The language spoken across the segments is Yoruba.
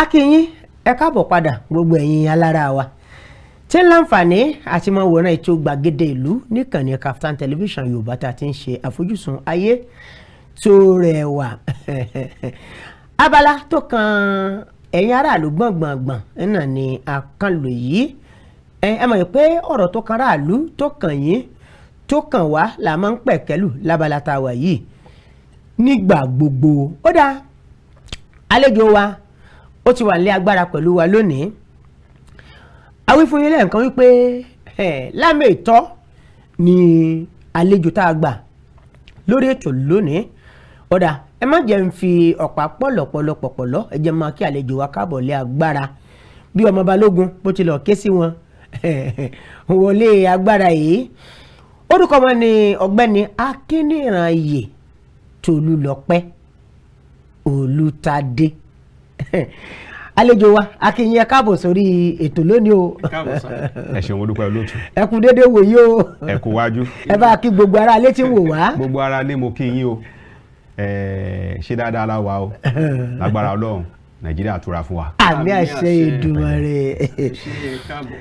A kí yín, ẹ káàbọ̀ padà, gbogbo ẹ̀yin alára wa tí ń láǹfààní àti máa wòran ètò Gbàgede Ìlú níkànnì Kaftan Television Yorùbá, tá a ti ń ṣe àfojúsùn ayé tó rẹwà. Abala tó kan ẹ̀yin aráàlú gbọ̀ngbọ̀ngbọ̀n náà ni àkànlò yìí. Ẹ mọ̀ pé ọ̀rọ̀ tó kan aráàlú, tó kàn yín, tó kàn wá là máa ń pẹ̀kẹ́lù lábala tá a wà yìí nígbà gbogbo. Ó dáa, àlejò wa ó ti wà ní agbára pẹ̀lú wa lónìí. A wí fún yín lẹ́ẹ̀kan wípé lámì ìtọ́ ni àlejò tá a gbà lórí ètò lónìí. Ó dáa, ẹ má jẹ́ ń fi ọ̀pá pọ̀lọ̀pọ̀lọpọ̀pọ̀lọ́. Ẹ jẹ́ máa kí àlejò wa káàbọ̀ lé agbára bí ọmọ balógun bó ti lọ ké sí wọn wọlé agbára yìí. Orúkọ wọn ni Ọ̀gbẹ́ni Akínníranyè Tolúlọpẹ́ Olùtadé. Àlejò wa, a kí yín, ẹ káàbọ̀ sórí ètò lónìí o. Ẹ ṣeun, olùpẹ̀ olóòtú. Ẹ kú déédéé wòye o. Ẹ kú wájú. Ẹ bá kí gbogbo ará ilé tí ń wò wá. Gbogbo ará ilé, mo kí yín o. Ṣé dáadáa la wà o? Lágbára Ọlọ́run, Nàìjíríà túra fún wa. Àmín, àṣẹ Èdùmàrè.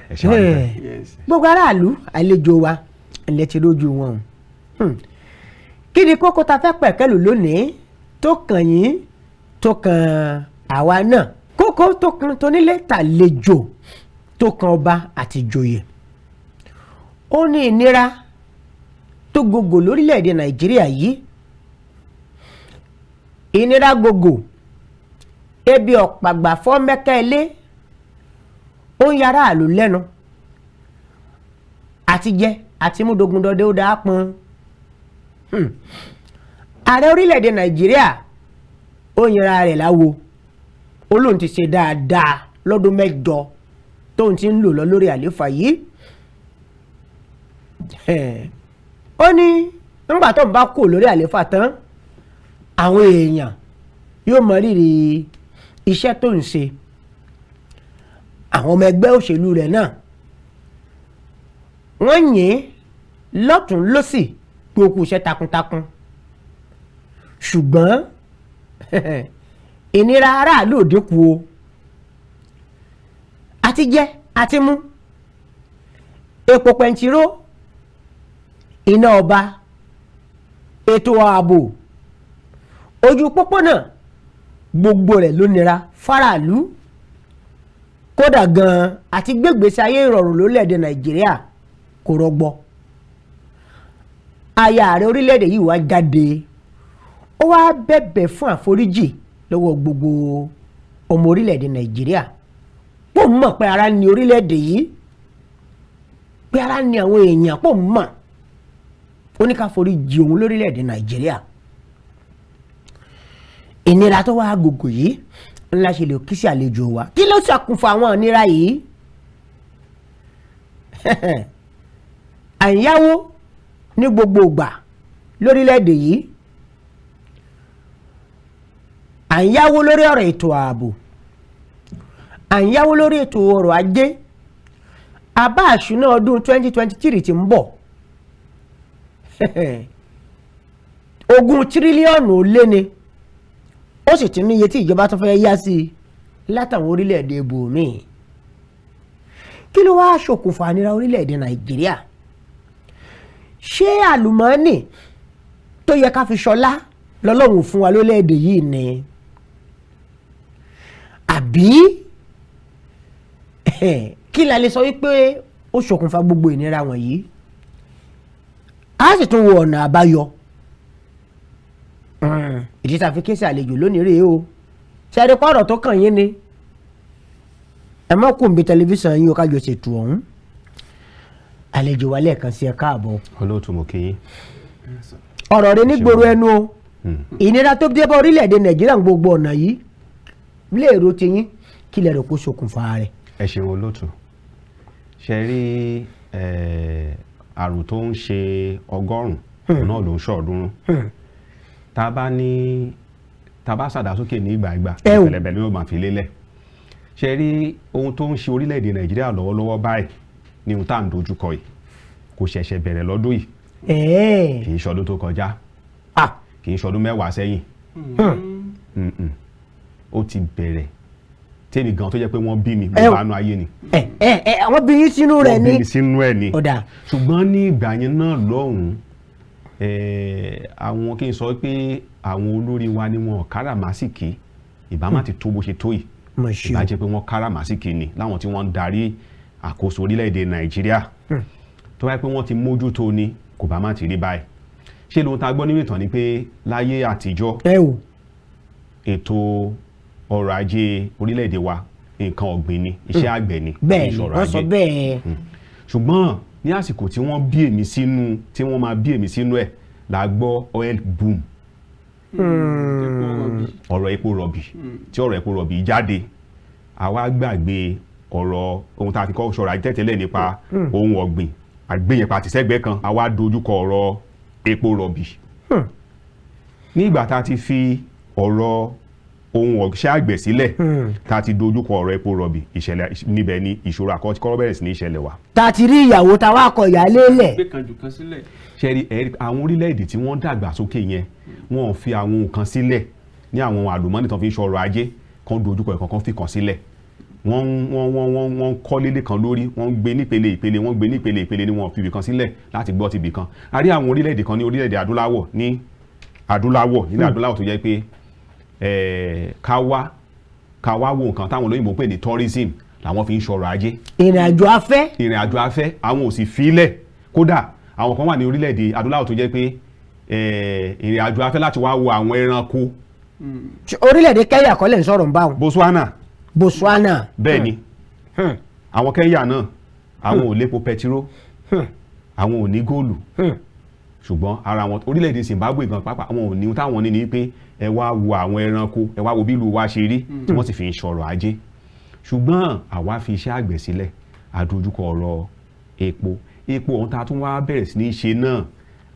Ẹ ṣe wá nípẹ́. Gbogbo aráàlú, àlejò wa ilẹ̀ ti rójú wọn o. Kí ni kókó ta fẹ́ pẹ̀kẹ́lù lónìí tó kàn yín, tó kàn àwa náà, kókó tó kan tónílé tàlejò, tó kan ọba àti ìjòyè? Ó ní ìnira tó gògò lórílẹ̀‐èdè Nàìjíríà yìí, ìnira gògò, ebi ọ̀pàgbà fọ́ mẹ́kẹ́ ilé, ó ń yára àlò lẹ́nu àti jẹ àti múdogun dọdẹ, ó dáa pọn. Ààrẹ orílẹ̀‐èdè Nàìjíríà, ó yẹra rẹ̀ láwo, ó lóun ti ṣe dáadáa lọ́dún 8 tóun ti ń lò lọ lórí àlééfà yìí. Ó ní nígbà tóun bá kú lórí àlééfà tán, àwọn èèyàn yóò mọ rírì iṣẹ́ tó ń ṣe. Àwọn ọmọ ẹgbẹ́ òṣèlú rẹ̀ náà, wọ́n yìn ín lọ́tún lọ́sì pé ó kú iṣẹ́ takuntakun, ṣùgbọ́n ìnira aráàlú ò dínkù o. Àti jẹ àti mú, epo pẹntiró, iná ọba, ètò ààbò ojú pópónà, gbogbo rẹ̀ ló nira fáráàlú. Kódà gan-an, àti gbégbèsè ayé ìrọ̀rùn lórílẹ̀‐èdè Nàìjíríà kò rọgbọ. Aya ààrẹ orílẹ̀‐èdè yìí wá jáde, ó wá bẹ̀bẹ̀ fún àforíjì lọ́wọ́ gbogbo ọmọ orílẹ̀‐èdè Nàìjíríà, pò mọ̀ pé ara ní orílẹ̀‐èdè yìí, pé ara ní àwọn èèyàn, pò mọ̀. Ó ní ká foríjì òun lórílẹ̀‐èdè Nàìjíríà. Ìnira tó wá gògò yìí ńlá ṣe lè kí sí àlejò wa. Kí ló ṣàkùnfà àwọn ìnira yìí? À ń yáwó ní gbogbo ìgbà lórílẹ̀‐èdè yìí, à ń yáwó lórí ọ̀rọ̀ ètò ààbò, à ń yáwó lórí ètò ọrọ̀ ajé. Àbá àṣúná ọdún 2023 tí ń bọ̀, 20 tírílíọ̀nù ó lé ní, ó sì ti níye tí ìjọba tó fẹ́ yá sí i látàwọn orílẹ̀-èdè ibòmíì. Kí ló wáá ṣokùnfà ìnira orílẹ̀-èdè Nàìjíríà? Ṣé àlùmọ́ọ́nì tó yẹ ká fi ṣọlá lọ́lọ́run fún wa lórílẹ̀-èdè yìí ni, àbí kí la lè sọ wípé ó ṣokùnfà gbogbo ìnira wọ̀nyí? A sì tún wo ọ̀nà àbáyọ. Ìdí tá a fi ké sí àlejò lónìí rèé o. Ṣe pọ́ọ̀rọ̀ tó kàn yín ni? Ẹ má kùn bí tẹlifíṣàn yín o, kájọ ṣètò ọ̀hún. Àlejò wa, lẹ́ẹ̀kan sí, ẹ káàbọ̀. Olóòtú, mo kí yín. Ọ̀rọ̀ rẹ nígboro ẹnu o. Ìnira tó dé bá orílẹ̀-èdè Nàìjíríà ń gbogbo ọ̀nà yìí, lérò tiyín, kí lẹ rò kó ṣokùnfà rẹ̀? Ẹ ṣeun, olóòtú. Ṣe rí àrùn tó ń ṣe 100 náà ló ń ṣọ̀ọ́dúnrún. Tá a bá ní tá a bá ṣàdásókè ní ìgbà ìgbà, pẹ̀lẹ́pẹ̀lẹ́ ló máa fi lélẹ̀. Ṣe rí ohun tó ń ṣe orílẹ̀-èdè Nàìjíríà lọ́wọ́lọ́wọ́ báyìí ní ohun tá à ń dojúkọ yìí, kò ṣẹ̀ṣẹ̀ bẹ̀rẹ̀ lọ́dún yìí, kì í ṣọdún tó kọjá, kì í ṣọdún 10 sẹ́yìn. Ó ti bẹ̀rẹ̀. Tèmi gan tó jẹ́ pé wọ́n bí mi, mo bá nu ayé ni. Ẹ ẹ ẹ, àwọn bí yín sínú rẹ̀ Wọ́n ni. bí mi sínú ẹ̀ ni. Ó dáa. Ṣùgbọ́n ní ìgbà yẹn náà lọ́hùn-ún, àwọn kí n sọ pé àwọn olórí wa ni wọn ò káràmásìkí, ìbá má ti tó bó ṣe tó yìí. Mà ṣe o. Ìbá jẹ́ pé wọ́n káràmásìkí ni láwọn tí wọ́n ń darí àkóso orílẹ̀-èdè Nàìjíríà, tó bá yẹ pé wọ́n ti mójútó ni, kò bá má ti rí báyìí. Ṣé lóhun tá a gbọ́ nínú ìtàn ni pé láyé àtijọ́, ẹ o ètò ọrọ̀ ajé orílẹ̀-èdè wa, nǹkan ọ̀gbìn ni, iṣẹ́ àgbẹ̀ ni, Bẹ́ẹ̀ ni. ìṣọ̀rọ̀ Wọ́n sọ ajé. bẹ́ẹ̀. Ṣùgbọ́n ní àsìkò tí wọ́n bí èmi sínú, tí wọ́n máa bí èmi sínú ẹ̀, la gbọ́ oil boom, Epo rọ̀bì. Ọ̀rọ̀ epo rọ̀bì. Tí ọ̀rọ̀ epo rọ̀bì jáde, àwa gbàgbé ọ̀rọ̀ ohun tá a fi kọ́ ṣọ̀rọ̀ ajé tẹ́tẹ́lẹ̀ nípa ohun ọ̀gbìn àgbéyẹn pa tìṣẹ́gbẹ́ kan, àwa dojúkọ ọ̀rọ̀ epo rọ̀bì. Ní ìgbà tá a ti fi ọ̀rọ̀ ohun ọ̀ṣẹ́ àgbẹ̀ sílẹ̀, tá a ti dojúkọ ọ̀rọ̀ epo rọ̀bì, ìṣẹ̀lẹ̀ níbẹ̀ ni ìṣòro àkọ́kọ́ bẹ̀rẹ̀ sí ní ìṣẹ̀lẹ̀ wa. Tá a ti rí ìyàwó tá a wá kọ ìyálé lẹ̀. Gbé kan jù kan sílẹ̀. Ṣe rí ẹ̀rí àwọn orílẹ̀-èdè tí wọ́n dàgbà sókè yẹn, wọ́n ò fi àwọn nǹkan sílẹ̀ ní àwọn àlùmọ́nì tán fi ń ṣọrọ̀ ajé kan, dojúkọ ẹ̀kan kan fi kan sílẹ̀. Wọ́n ń- wọ́n wọ́n wọ́n wọ́n ń kọ́ lélẹ̀ kan lórí, wọ́n ń gbé nípele ìpele, wọ́n ń gbé nípele ìpele ni, wọ́n ò fi ibì kan sílẹ̀ láti gbọ́ ti ibì kan. A rí àwọn orílẹ̀-èdè kan ní orílẹ̀-èdè adúláwọ̀, ní adúláwọ̀, nílẹ̀ adúláwọ̀, tó jẹ́ pé ká wá wo nǹkan táwọn olóyìnbó ń pè ní tourism làwọn fi ń ṣọrọ̀ ajé. Ìrìn àjò afẹ́. Ìrìn àjò afẹ́, àwọn ò sì filẹ̀. Kódà àwọn kan wà ní orílẹ̀-èdè adúláwọ̀ tó jẹ́ pé ìrìn àjò afẹ́ láti wá wo àwọn ẹranko. Orílẹ̀-èdè Kenya kọ́ lẹ̀ ń sọ̀rọ̀ ń bá wọn? Botswana. Botswana. Bẹ́ẹ̀ ni. Àwọn Kenya náà, àwọn ò lépo pẹtiró, àwọn ò ní góòlù, ṣùgbọ́n ara wọn, orílẹ̀-èdè Zimbabwe gan pàápàá, àwọn ò ní. Táwọn ní ni pé ẹ wá wo àwọn ẹranko, ẹ wá wo bí ìlú wa ṣe rí, tí wọ́n sì fi ń ṣọrọ̀ ajé. Ṣùgbọ́n àwa fi iṣẹ́ àgbẹ̀ sílẹ̀, àdójúkọ ọ̀rọ̀ epo. Epo ọ̀hún tá a tún wá bẹ̀rẹ̀ sí ní ṣe náà,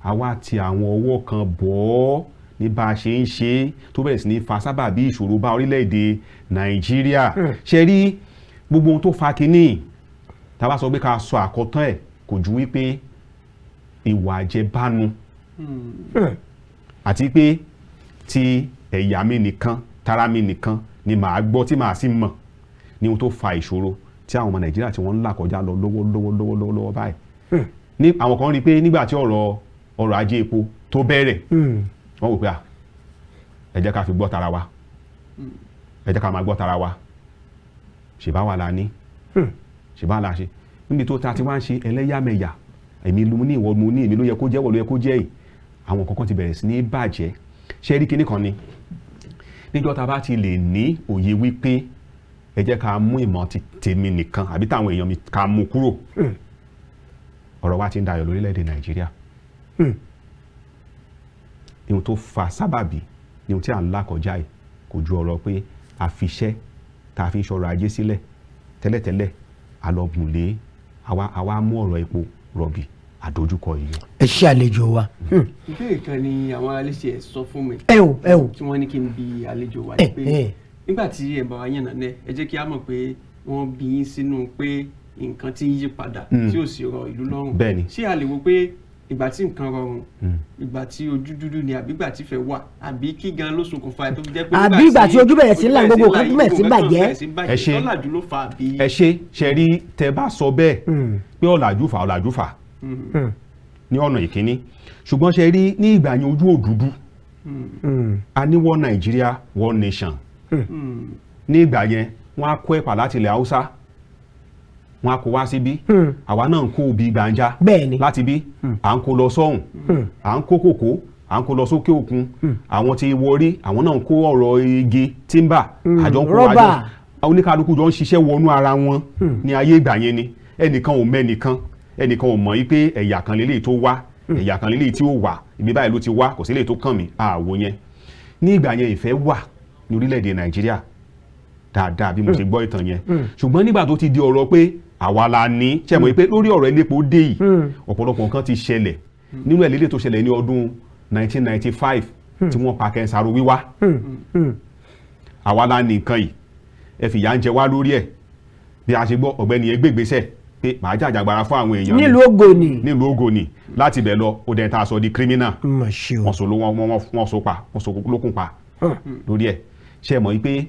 àwa ti àwọn ọwọ́ kan bọ̀ ọ́ ní bá a ṣe ń ṣe é, tó bẹ̀rẹ̀ sí ní fa sábàbí ìṣòro bá orílẹ̀-èdè Nàìjíríà. Ṣe rí gbogbo ohun tó fa kínní, tá a bá sọ pé ká sọ àkọ́tán ẹ̀, kò ju wípé ìwà àjẹbánu àti pé ti ẹ̀yà mi nìkan, tara mi nìkan ni màá gbọ́ tí màá sì mọ̀ ní ohun tó fa ìṣòro tí àwọn ọmọ Nàìjíríà tí wọ́n ń là kọjá lọ lọ́wọ́ lọ́wọ́ lọ́wọ́ lọ́wọ́ lọ́wọ́ báyìí. Ní àwọn kan rí i pé nígbà tí ọ̀rọ̀ ọrọ̀ ajé epo tó bẹ̀rẹ̀, wọ́n wò pé à, ẹ jẹ́ ká fi gbọ́ tara wa, ẹ jẹ́ ká máa gbọ́ tara wa, ṣèbá wà la ní, ṣèbá la ṣe níbi tó ta ti wá ń ṣe ẹlẹ́yàmẹ̀yà, èmi ló ní, ìwọ mo ní, èmi ló yẹ kó jẹ́, wọ́n ló yẹ kó jẹ́ yìí, àwọn kankan ti bẹ̀rẹ̀ sí ní bàjẹ́. Ṣé rí kinní kan ni, níjọ́ ta bá ti lè ní òye wípé ẹ jẹ́ ká mú ìmọ̀ ti tèmi nìkan àbí táwọn èèyàn mi ká mú kúrò, ọ̀rọ̀ wa ti ń dayọ̀ lórílẹ̀‐èdè Nàìjíríà. Ihun tó fa sábàbí ní ohun tí à ń là kọjá yìí kò ju ọ̀rọ̀ pé a fi iṣẹ́ tá a fi ń ṣọrọ̀ ajé sílẹ̀ tẹ́lẹ̀tẹ́lẹ̀, a lọ gùn lé, àwa mú ọ̀rọ̀ epo rọ̀bì àdójúkọ yìí. Ẹ ṣe, àlejò wa. Ìbéèrè kan ni àwọn aléṣe ẹ̀ sọ fún mi ẹ o ẹ o tí wọ́n ní kí n bi àlejò wa pé nígbà tí ẹ bá wa yànnà náà, ẹ jẹ́ kí a mọ̀ pé wọ́n bí yín sínú pé nǹkan ti ń yí padà tí ò sì rọ ìlú lọ́rùn. Bẹ́ẹ̀ni. Ṣé a lè wo pé ìgbà tí nǹkan rọrùn, ìgbà tí ojú dúdú ni, àbí ìgbà tí ìfẹ́ wà, àbí kí gan ló ṣokùnfà ẹ̀ tó fi jẹ́ pé Àbí ìgbà tí ojú bẹ̀rẹ̀ sí ń là, gbogbo nǹkan bẹ̀rẹ̀ sí bàjẹ́? Ẹ ṣé. Tọ́làjú ló fà á bí? Ẹ ṣe. Ṣe rí, tẹ bá sọ bẹ́ẹ̀ pé ọ̀làjú fà, ọ̀làjú fà ní ọ̀nà ìkíní, ṣùgbọ́n ṣe rí, ní ìgbà yẹn, ojú òdúdú, a ní one Nigeria, one nation. Ní ìgbà yẹn, wọ́n á kó ẹ̀pà láti ilẹ̀ Haúsá, wọ́n á kó wá síbí, àwa náà ń kó obì gbàǹjà láti bí, à ń kó lọ sọ́hùn, à ń kó kòkó, à ń kó lọ sókè òkun. Àwọn tí wọrí, àwọn náà ń kó ọ̀rọ̀ igi timber, àjọ ń kó Rọ́bà. Àjọ oníkálukú jọ ń ṣiṣẹ́ wọnú ara wọn ní ayé ìgbà yẹn ni. Ẹnìkan ò mẹ́nìkan, ẹnìkan ò mọ̀ yí pé ẹ̀yà kan lélẹ́yìí tó wá, ẹ̀yà kan lélẹ́yìí tí ó wà, ibi báyìí ló ti wá, kò sí lè tó kàn mí àwò yẹn. Ní ìgbà yẹn, ìfẹ́ wà ní orílẹ̀-èdè Nàìjíríà dáadáa, bí mo ṣe gbọ́ ìtàn yẹn. Ṣùgbọ́n nígbà tó ti di ọ̀rọ̀ pé àwa la ní, ṣe mọ̀ pé lórí ọ̀rọ̀ elépo dé yìí, ọ̀pọ̀lọpọ̀ nǹkan ti ṣẹlẹ̀ nínú ẹ̀ lédè tó ṣẹlẹ̀ ní ọdún 1995 tí wọ́n pa Ken Saro-Wiwa. Àwa la ní nǹkan yìí, ẹ fìyà ń jẹ wá lórí ẹ̀. Bí a ṣe gbọ́, ọ̀gbẹ́ni yẹn gbégbésẹ̀ pé màá jàjàgbara fún àwọn èèyàn mi Nílùú Ògòní. Nílùú Ògòní. Láti bẹ̀ lọ, ó dẹ̀ ta sọ di criminal. Mà ṣe o. Wọ́n so ló wọ́n wọ́n wọ́n so pa, wọ́n so lókun pa lórí ẹ̀. Ṣe mọ̀ pé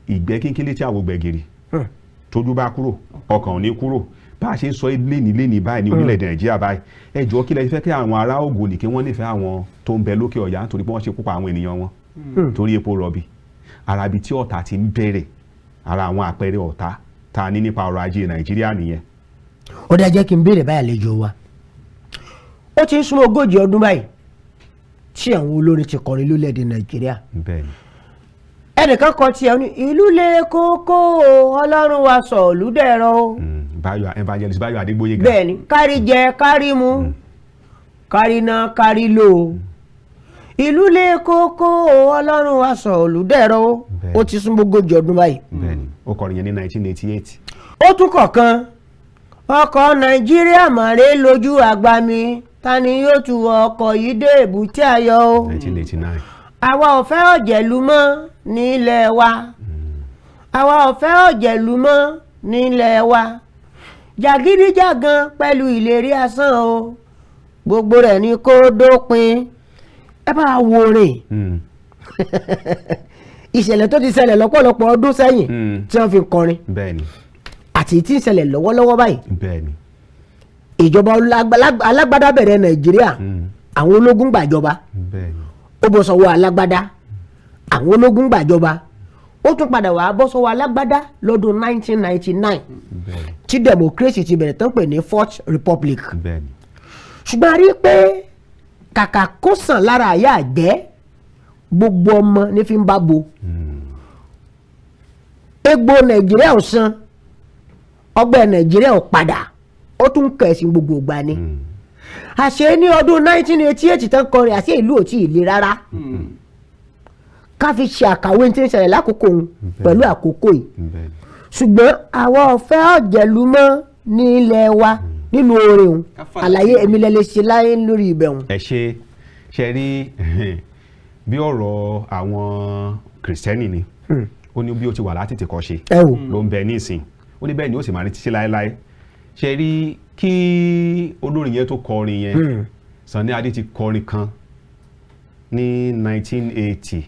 Ìgbẹ́ kínkínlé tí àwọ̀ gbẹ̀gìrì, tójú bá kúrò, ọkàn ò ní kúrò. Bá a ṣe ń sọ léni léni báyìí ní orílẹ̀-èdè Nàìjíríà báyìí, ẹ jọ̀ọ́, kí lẹ fẹ́ kí àwọn ará Ògùn kí wọ́n nífẹ̀ẹ́ àwọn tó ń bẹ lókè ọ̀yà nítorí pé wọ́n ṣe púpọ̀ àwọn ènìyàn wọn torí epo rọ̀bì? Ara ibi tí ọ̀tá ti ń bẹ̀rẹ̀, ara àwọn àpẹẹrẹ ọ̀tá tá a ní nípa ọrọ̀ ajé Nàìjíríà nìyẹn. Ó dá, jẹ́ kí n béèrè báyìí, àlejò wa. Ó ti ń súnmọ́ 40 ọdún báyìí tí àwọn olórin ti kọrin lórílẹ̀‐èdè Nàìjíríà. Ẹnìkan kọ tiẹ̀, ó ní ìlú le kókó o, Ọlọ́run wa sọ ìlú dẹ̀rọ̀ o. Báyọ̀, Evangelist Báyọ̀ Adégbóyèga. Bẹ́ẹ̀ ni, kárí jẹ, kárí mu, kárí ná, kárí lò ó, ìlú le kókó o, Ọlọ́run wa sọ ìlú dẹ̀rọ̀ o. Ó ti súnmọ́ 40 ọdún báyìí. Bẹ́ẹ̀ni, ó kọrin yẹn ní 1988. Ó tún kọ̀ọ̀kan, ọkọ̀ Nàìjíríà mọ̀rẹ́ lójú àgbà mi, ta ni yóò tu ọkọ̀ yìí dé èbúté ayọ̀ o? 1989. Àwa ò fẹ́ ọ̀jẹ̀lú mọ́ nílẹ̀ wa, àwa ò fẹ́ ọ̀jẹ̀lú mọ́ nílẹ̀ wa, jàgídíjàgan pẹ̀lú ìlérí asán o, gbogbo rẹ̀ ni kó dópin. Ẹ bá wo rìn ìṣẹ̀lẹ̀ tó ti ṣẹlẹ̀ lọ́pọ̀lọpọ̀ ọdún sẹ́yìn tí wọ́n fi kọrin àti tí ń ṣẹlẹ̀ lọ́wọ́lọ́wọ́ báyìí. Ìjọba alágbádá bẹ̀rẹ̀ Nàìjíríà, àwọn ológun gbàjọba. Ó bọ́ sọ́wọ́ alágbádá, àwọn ológun gbàjọba, ó tún padà wá bọ́ sọ́wọ́ alágbádá lọ́dún 1999 tí democracy ti bẹ̀rẹ̀ tán, pè ní Fourth Republic. Ṣùgbọ́n a rí i pé kàkà kó sàn lára àyà àgbẹ̀, gbogbo ọmọ ní fi ń bá bo egbò Nàìjíríà ò san, ọgbẹ́ Nàìjíríà ò padà, ó tún kẹ̀sìn gbogbo ìgbà ni. Àṣé ní ọdún 1988 tán kọrin, àṣé ìlú ò tí ì le rárá. Ká fi ṣe àkàwé tí ń ṣẹlẹ̀ lákòókò òun pẹ̀lú àkókò yìí. Ṣùgbọ́n àwa ò fẹ́ ọ̀jẹ̀lú mọ́ ní ilẹ̀ wa nínú orin òun, àlàyé èmi lẹ lè ṣe láyé lórí ibẹ̀ òun. Ẹ ṣe ṣe rí bí ọ̀rọ̀ àwọn Kìrìsìtẹ́nì ni. Ó ní bí ó ti wà látètè kọ́ ṣe ẹ wò ló ń bẹ ní ìsìn, ó ní bẹ́ẹ̀ ni ó sì máa rí títí láéláé. Ṣe rí kí olórin yẹn tó kọrin yẹn, Sunny Adé ti kọrin kan ní 1980.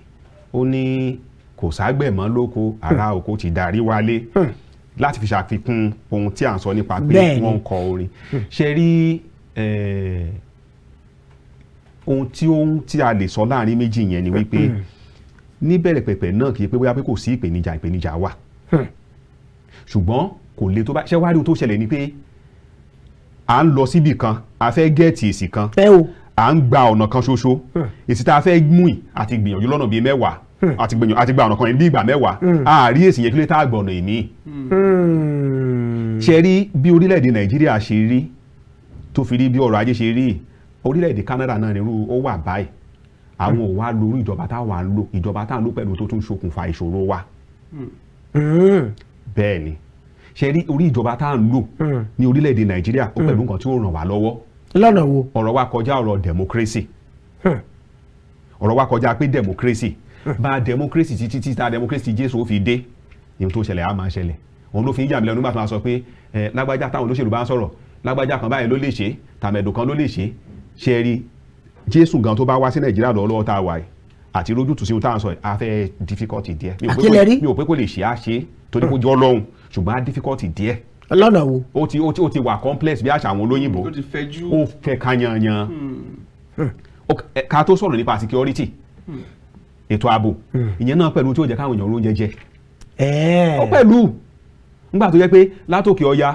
Ó ní kò ságbẹ̀ mọ́ lóko, ará oko ti darí wálé, láti fi ṣàfikún ohun tí à ń sọ nípa pé wọ́n ń kọ orin. Ṣe rí ohun tí ó ń tí a lè sọ láàrin méjì yẹn ni wípé níbẹ̀rẹ̀ pẹ̀pẹ̀ náà, kì í pé bóyá pé kò sí ìpèníjà, ìpèníjà wà, ṣùgbọ́n kò le tó bá ṣé. Wá rí, ohun tó ṣẹlẹ̀ ni pé à ń lọ síbì kan, a fẹ́ get èsì kan, ẹ o à ń gba ọ̀nà kan ṣoṣo. Èsì tá a fẹ́ mú yìí, àti gbìyànjú lọ́nà bíi 10, àti gbìyànjú, àti gba ọ̀nà kan yẹn bí ìgbà 10, a rí èsì yẹn. Kí ló tá a gbọ́ ọ̀nà ìmíì? Ṣe rí bí orílẹ̀-èdè Nàìjíríà ṣe rí, tó fi rí bí ọrọ̀ ajé ṣe rí, orílẹ̀-èdè Canada náà nírú ó wà báyìí. Àwọn ò wá lórí ìjọba táwa ń lò, ìjọba tá à ń lò pẹ̀lú tó tún ṣokùnfà ìṣòro wa. Bẹ́ẹ̀ ni. Ṣe rí orí ìjọba tá à ń lò ní orílẹ̀-èdè Nàìjíríà, ó pẹ̀lú nǹkan tí ó ràn wá lọ́wọ́. Lọ́nà wo? Ọ̀rọ̀ wa kọjá ọ̀rọ̀ democracy. Ọ̀rọ̀ wa kọjá pé democracy bá democracy títí tí ta democracy Jésù ó fi dé, ìhun tó ṣẹlẹ̀ á máa ṣẹlẹ̀. Òun ló fi ń yà mí lẹ́nu nígbà tó máa sọ pé ẹ lágbájá, táwọn olóṣèlú bá ń sọ̀rọ̀, lágbájá kan báyìí ló lè ṣe, tàmẹ̀dò kan ló lè ṣe. Ṣe rí Jésù gan tó bá wá sí Nàìjíríà lọ́wọ́lọ́wọ́ tá a wà yìí, àti rójútùú sí ohun tá à ń sọ yìí, á fẹ́ difficult díẹ̀. Mi ò pé kò- Àkílẹ̀ rí? Mi ò pé kò lè ṣe, á ṣe torí kó jọ Ọlọ́run, ṣùgbọ́n á difficult díẹ̀. Lọ́nà wo? Ó ti wà complex bí àṣà àwọn olóyìnbó. Ó ti fẹ̀jú. Ó fẹ́ ká yanyan. Ká tó sọ̀rọ̀ nípa security, ètò ààbò, ìyẹn náà pẹ̀lú tí ó jẹ́ káwọn èèyàn róúnjẹ jẹ. Ó pẹ̀lú nígbà tó jẹ́ pé látòkè ọya,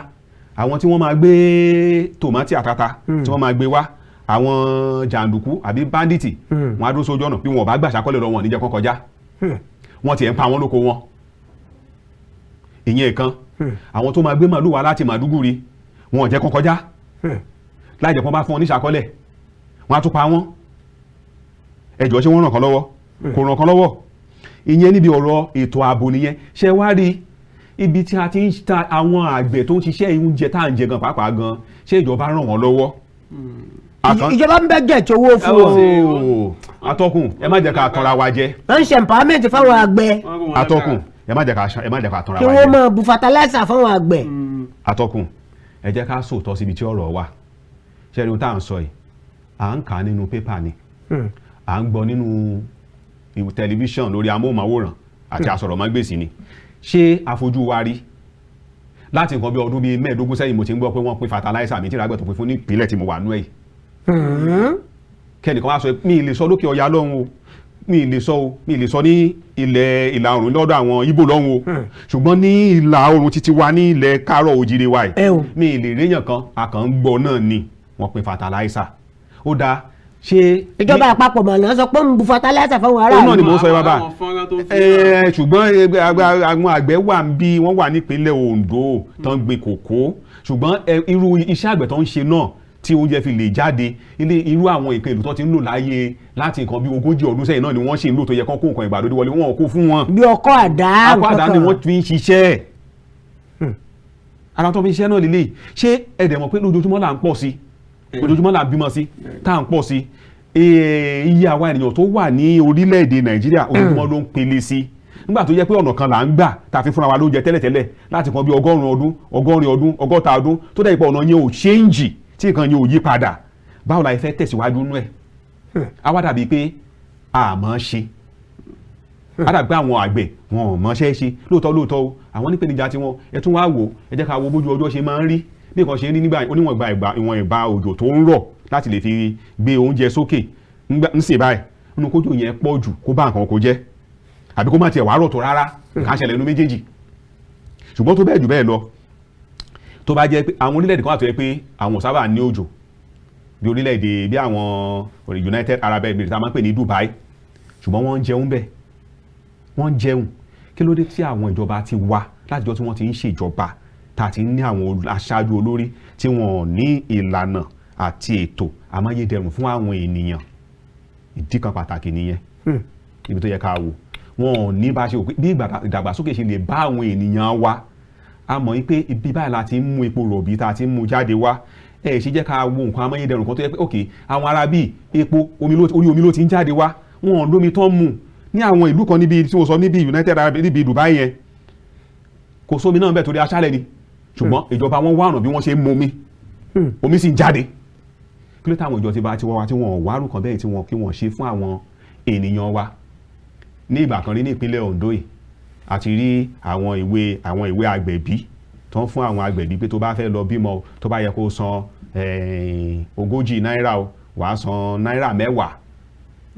àwọn tí wọ́n máa gbé tòmátì àtata tí wọ́n máa gbé wá, àwọn jàǹdùkú àbí bandit, wọ́n á dúró sójú ọ̀nà. Bí wọn ò bá gbà ṣàkọlẹ̀ lọ, wọn ò ní jẹ́ kó kọjá. Wọ́n tiẹ̀ ń pa wọ́n lóko wọn. Ìyẹn kan. Àwọn tó máa gbé màlúù wá láti Màdúgùrí, wọn ò jẹ́ kó kọjá láì jẹ́ kó bá fún wọn ní ṣàkọlẹ̀, wọ́n á tún pa wọ́n. Ẹjọ́, ṣé wọ́n ràn kán lọ́wọ́? Kò ràn kán lọ́wọ́. Ìyẹn níbi ọ̀rọ̀ ètò ààbò nìyẹn. Ṣé wá rí ibi tí a ti ń ta àwọn àgbẹ̀ tó ń ṣiṣẹ́ oúnjẹ tá à ń jẹ gan pàápàá gan, ṣé ìjọba ràn wọ́n lọ́wọ́? Ìjọba ń bẹ́ gẹ̀ẹ́tì owó fún wọn. Ooo, atọ́kùn, ẹ má jẹ́ ká tanra wa jẹ. Wọ́n ń ṣe empowerment fáwọn àgbẹ̀. Atọ́kùn, ẹ má jẹ́ ká tanra Kí wa wọ́n jẹ. máa bu fertilizer fáwọn àgbẹ̀. Atọ́kùn, ẹ jẹ́ ká sòótọ́ síbi tí ọ̀rọ̀ wà. Ṣé ẹni tá à ń sọ yìí, à ń kà á nínú pépà ni, à ń gbọ́ nínú ìwò tẹlifíṣàn, lórí amóhùnmáwòrán. àti asọ̀rọ̀mágbèsì ni. Ṣé àfojú wa rí láti nǹkan bí ọdún bíi 15 sẹ́yìn, mo ti ń gbọ́ pé wọ́n pín fertilizer, mi tí ìràgbẹ̀ tó pín fún ní ìpínlẹ̀ tí mo wà nú ẹ̀ yìí. Kẹ́nìkan wá sọ, mi ì lè sọ lókè ọya lọ́hùn o, mi ì lè sọ o, mi ì lè sọ ní ilẹ̀ ìlà oòrùn lọ́dọ̀ àwọn Ìgbò lọ́hùn o, ṣùgbọ́n ní ìlà oòrùn títí wa, ní ilẹ̀ káàrọ̀ òjìrè wa yìí, Ẹ o. mi ì lè réyàn kan, a kàn ń gbọ́ náà ni wọ́n pín fertilizer. Ó dáa, ṣé Ìjọba àpapọ̀ mọ̀nà sọ pé ń bu fertilizer fáwọn Ó náà aráàlú. ni mò ń sọ yìí, bàbá. Àwọn fọ́nrán tó ń fi Ẹ, ṣùgbọ́n àwọn àgbẹ̀ wà ń bí, wọ́n wà nípínlẹ̀ Ondo tó ń gbin kòkó, ṣùgbọ́n irú iṣẹ́ àgbẹ̀ tó ń ṣe náà tí oúnjẹ fi lè jáde ilé, irú àwọn ìpín ìlú tó ti ń lò láyé láti nǹkan bí 40 ọdún sẹ́yìn náà ni wọ́n ṣì ń lò, tó yẹ kán kó nǹkan ìgbàlódé wọlé, wọn ò kó fún wọn. Bí ọkọ́, àdá. Akọ àdá ni nǹkan wọ́n fi ń ṣiṣẹ́ ara tó fi ń ṣiṣẹ́ náà lélẹ̀. Ṣé ẹ dẹ̀ mọ̀ pé lójoojúmọ́ là ń pọ̀ sí, ojoojúmọ́ là ń bímọ sí, tá à ń pọ̀ sí? Iye àwa ènìyàn tó wà ní orílẹ̀-èdè Nàìjíríà, ojoojúmọ́ ló ń pele sí, nígbà tó jẹ́ pé ọ̀nà kan là ń gbà tá a fi fúnra wa lóúnjẹ tẹ́lẹ̀tẹ́lẹ̀ láti kan bí 100 ọdún, 80 ọdún, 60 ọdún, tó dẹ̀ ipò ọ̀nà yẹn ò change, tí nǹkan yẹn ò yí padà, báwo la fẹ́ tẹ̀síwájú nú ẹ̀? Á wá dàbí pé àmọ́ ṣe, á dàbí pé àwọn àgbẹ̀ wọn ò mọṣẹ́ ṣe. Lóòótọ́ lóòótọ́ o, àwọn nípèníjà tiwọn. Ẹ tún wá wò, ẹ jẹ́ ká wo bójú ọjọ́ ṣe máa ń rí, bí nǹkan ṣe ń rí nígbà oníwọ̀n ìgbà ìgbà ìwọ̀n ìgbà òjò tó ń rọ̀ láti lè fi gbé oúnjẹ sókè ń sè báyìí. Nínú kójò yẹn pọ̀ jù kó bá nǹkan kó jẹ́, àbí kó má tiẹ̀ wá rọ̀ tó rárá, nǹkan á ṣẹlẹ̀ nínú méjèèjì. Ṣùgbọ́n tó bẹ́ẹ̀ jù bẹ́ẹ̀ lọ, tó bá jẹ́ pé àwọn orílẹ̀-èdè kan wà tó yẹ pé àwọn ò sábà ní òjò, bí orílẹ̀-èdè bí àwọn United Arab Emirates tá a máa ń pè ní Dubai, ṣùgbọ́n wọ́n ń jẹun bẹ́ẹ̀, wọ́n ń jẹun. Kí ló dé tí àwọn ìjọba ti wá látijọ́ tí wọ́n ti ń ṣèjọba, tá a ti ní àwọn aṣáájú olórí tí wọ́n ò ní ìlànà àti ètò amáyédẹrùn fún àwọn ènìyàn? Ìdí kan pàtàkì nìyẹn. Ibi tó yẹ ká wò, wọn ò ní bá ṣe wò pé bí ìdàgbàsókè ṣe lè bá àwọn ènìyàn wa. A mọ̀ wípé ibi báyìí la ti ń mú epo rọ̀bì tá a ti ń mú jáde wá. Ẹ ṣe jẹ́ ká wo nǹkan amáyédẹrùn kan tó yẹ pé, ok, àwọn ará bíi epo omi ló, orí omi ló ti ń jáde wá, wọn ò lómi tán mú ní àwọn ìlú kan níbi tí mo sọ, níbi United Arab, níbi Dubai yẹn, kò sómi náà bẹ́ẹ̀ torí aṣálẹ̀ ni, ṣùgbọ́n ìjọba wọn wá ọ̀nà bí wọ́n ṣe ń momi, omi sì ń jáde. Kí ló táwọn ìjọ ti bá ti wá wa tí wọn ò wárù kan bẹ́ẹ̀ tí wọn kí wọ́n ṣe fún àwọn ènìyàn wa? Ní ìgbà kan rí ní ìpínlẹ̀ Ondo yìí, a ti rí àwọn ìwé agbẹ̀bí tó ń fún àwọn agbẹ̀bí pé tó bá fẹ́ lọ bímọ o, tó bá yẹ kó san 40 náírà o, wàá san náírà 10.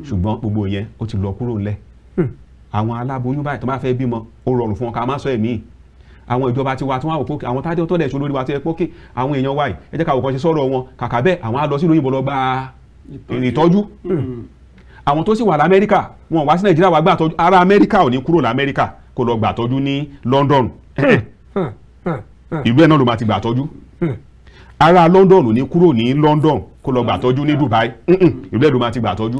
Ṣùgbọ́n gbogbo yẹn ó ti lọ kúrò ńlẹ̀. Àwọn aláboyún báyìí tó bá fẹ́ bímọ, ó rọrùn fún wọn, ká má sọ ẹ̀mí. Àwọn ìjọba tiwa tí wọ́n á wò pé àwọn tájọ́ tó lẹ̀ ṣe olórí wa tó yẹ pé ókè, àwọn èèyàn wa yìí, ẹ jẹ́ ká wò kàn ṣe sọ̀rọ̀ wọn. Kàkà bẹ́ẹ̀, àwọn á lọ sílùú òyìnbó lọ gba ìtọ́jú. Àwọn tó sì wà lamẹ́ríkà, wọn wá sí Nàìjíríà wá gbà tọ́jú. Ará Amẹ́ríkà ò ní kúrò lamẹ́ríkà kó lọ gbà tọ́jú ní London, ìlú ẹ̀ náà ló máa ti gbà tọ́jú. Ará London ò ní kúrò ní London kó lọ gbà tọ́jú ní Dubai, ìlú ẹ̀ ló máa ti gbà tọ́jú.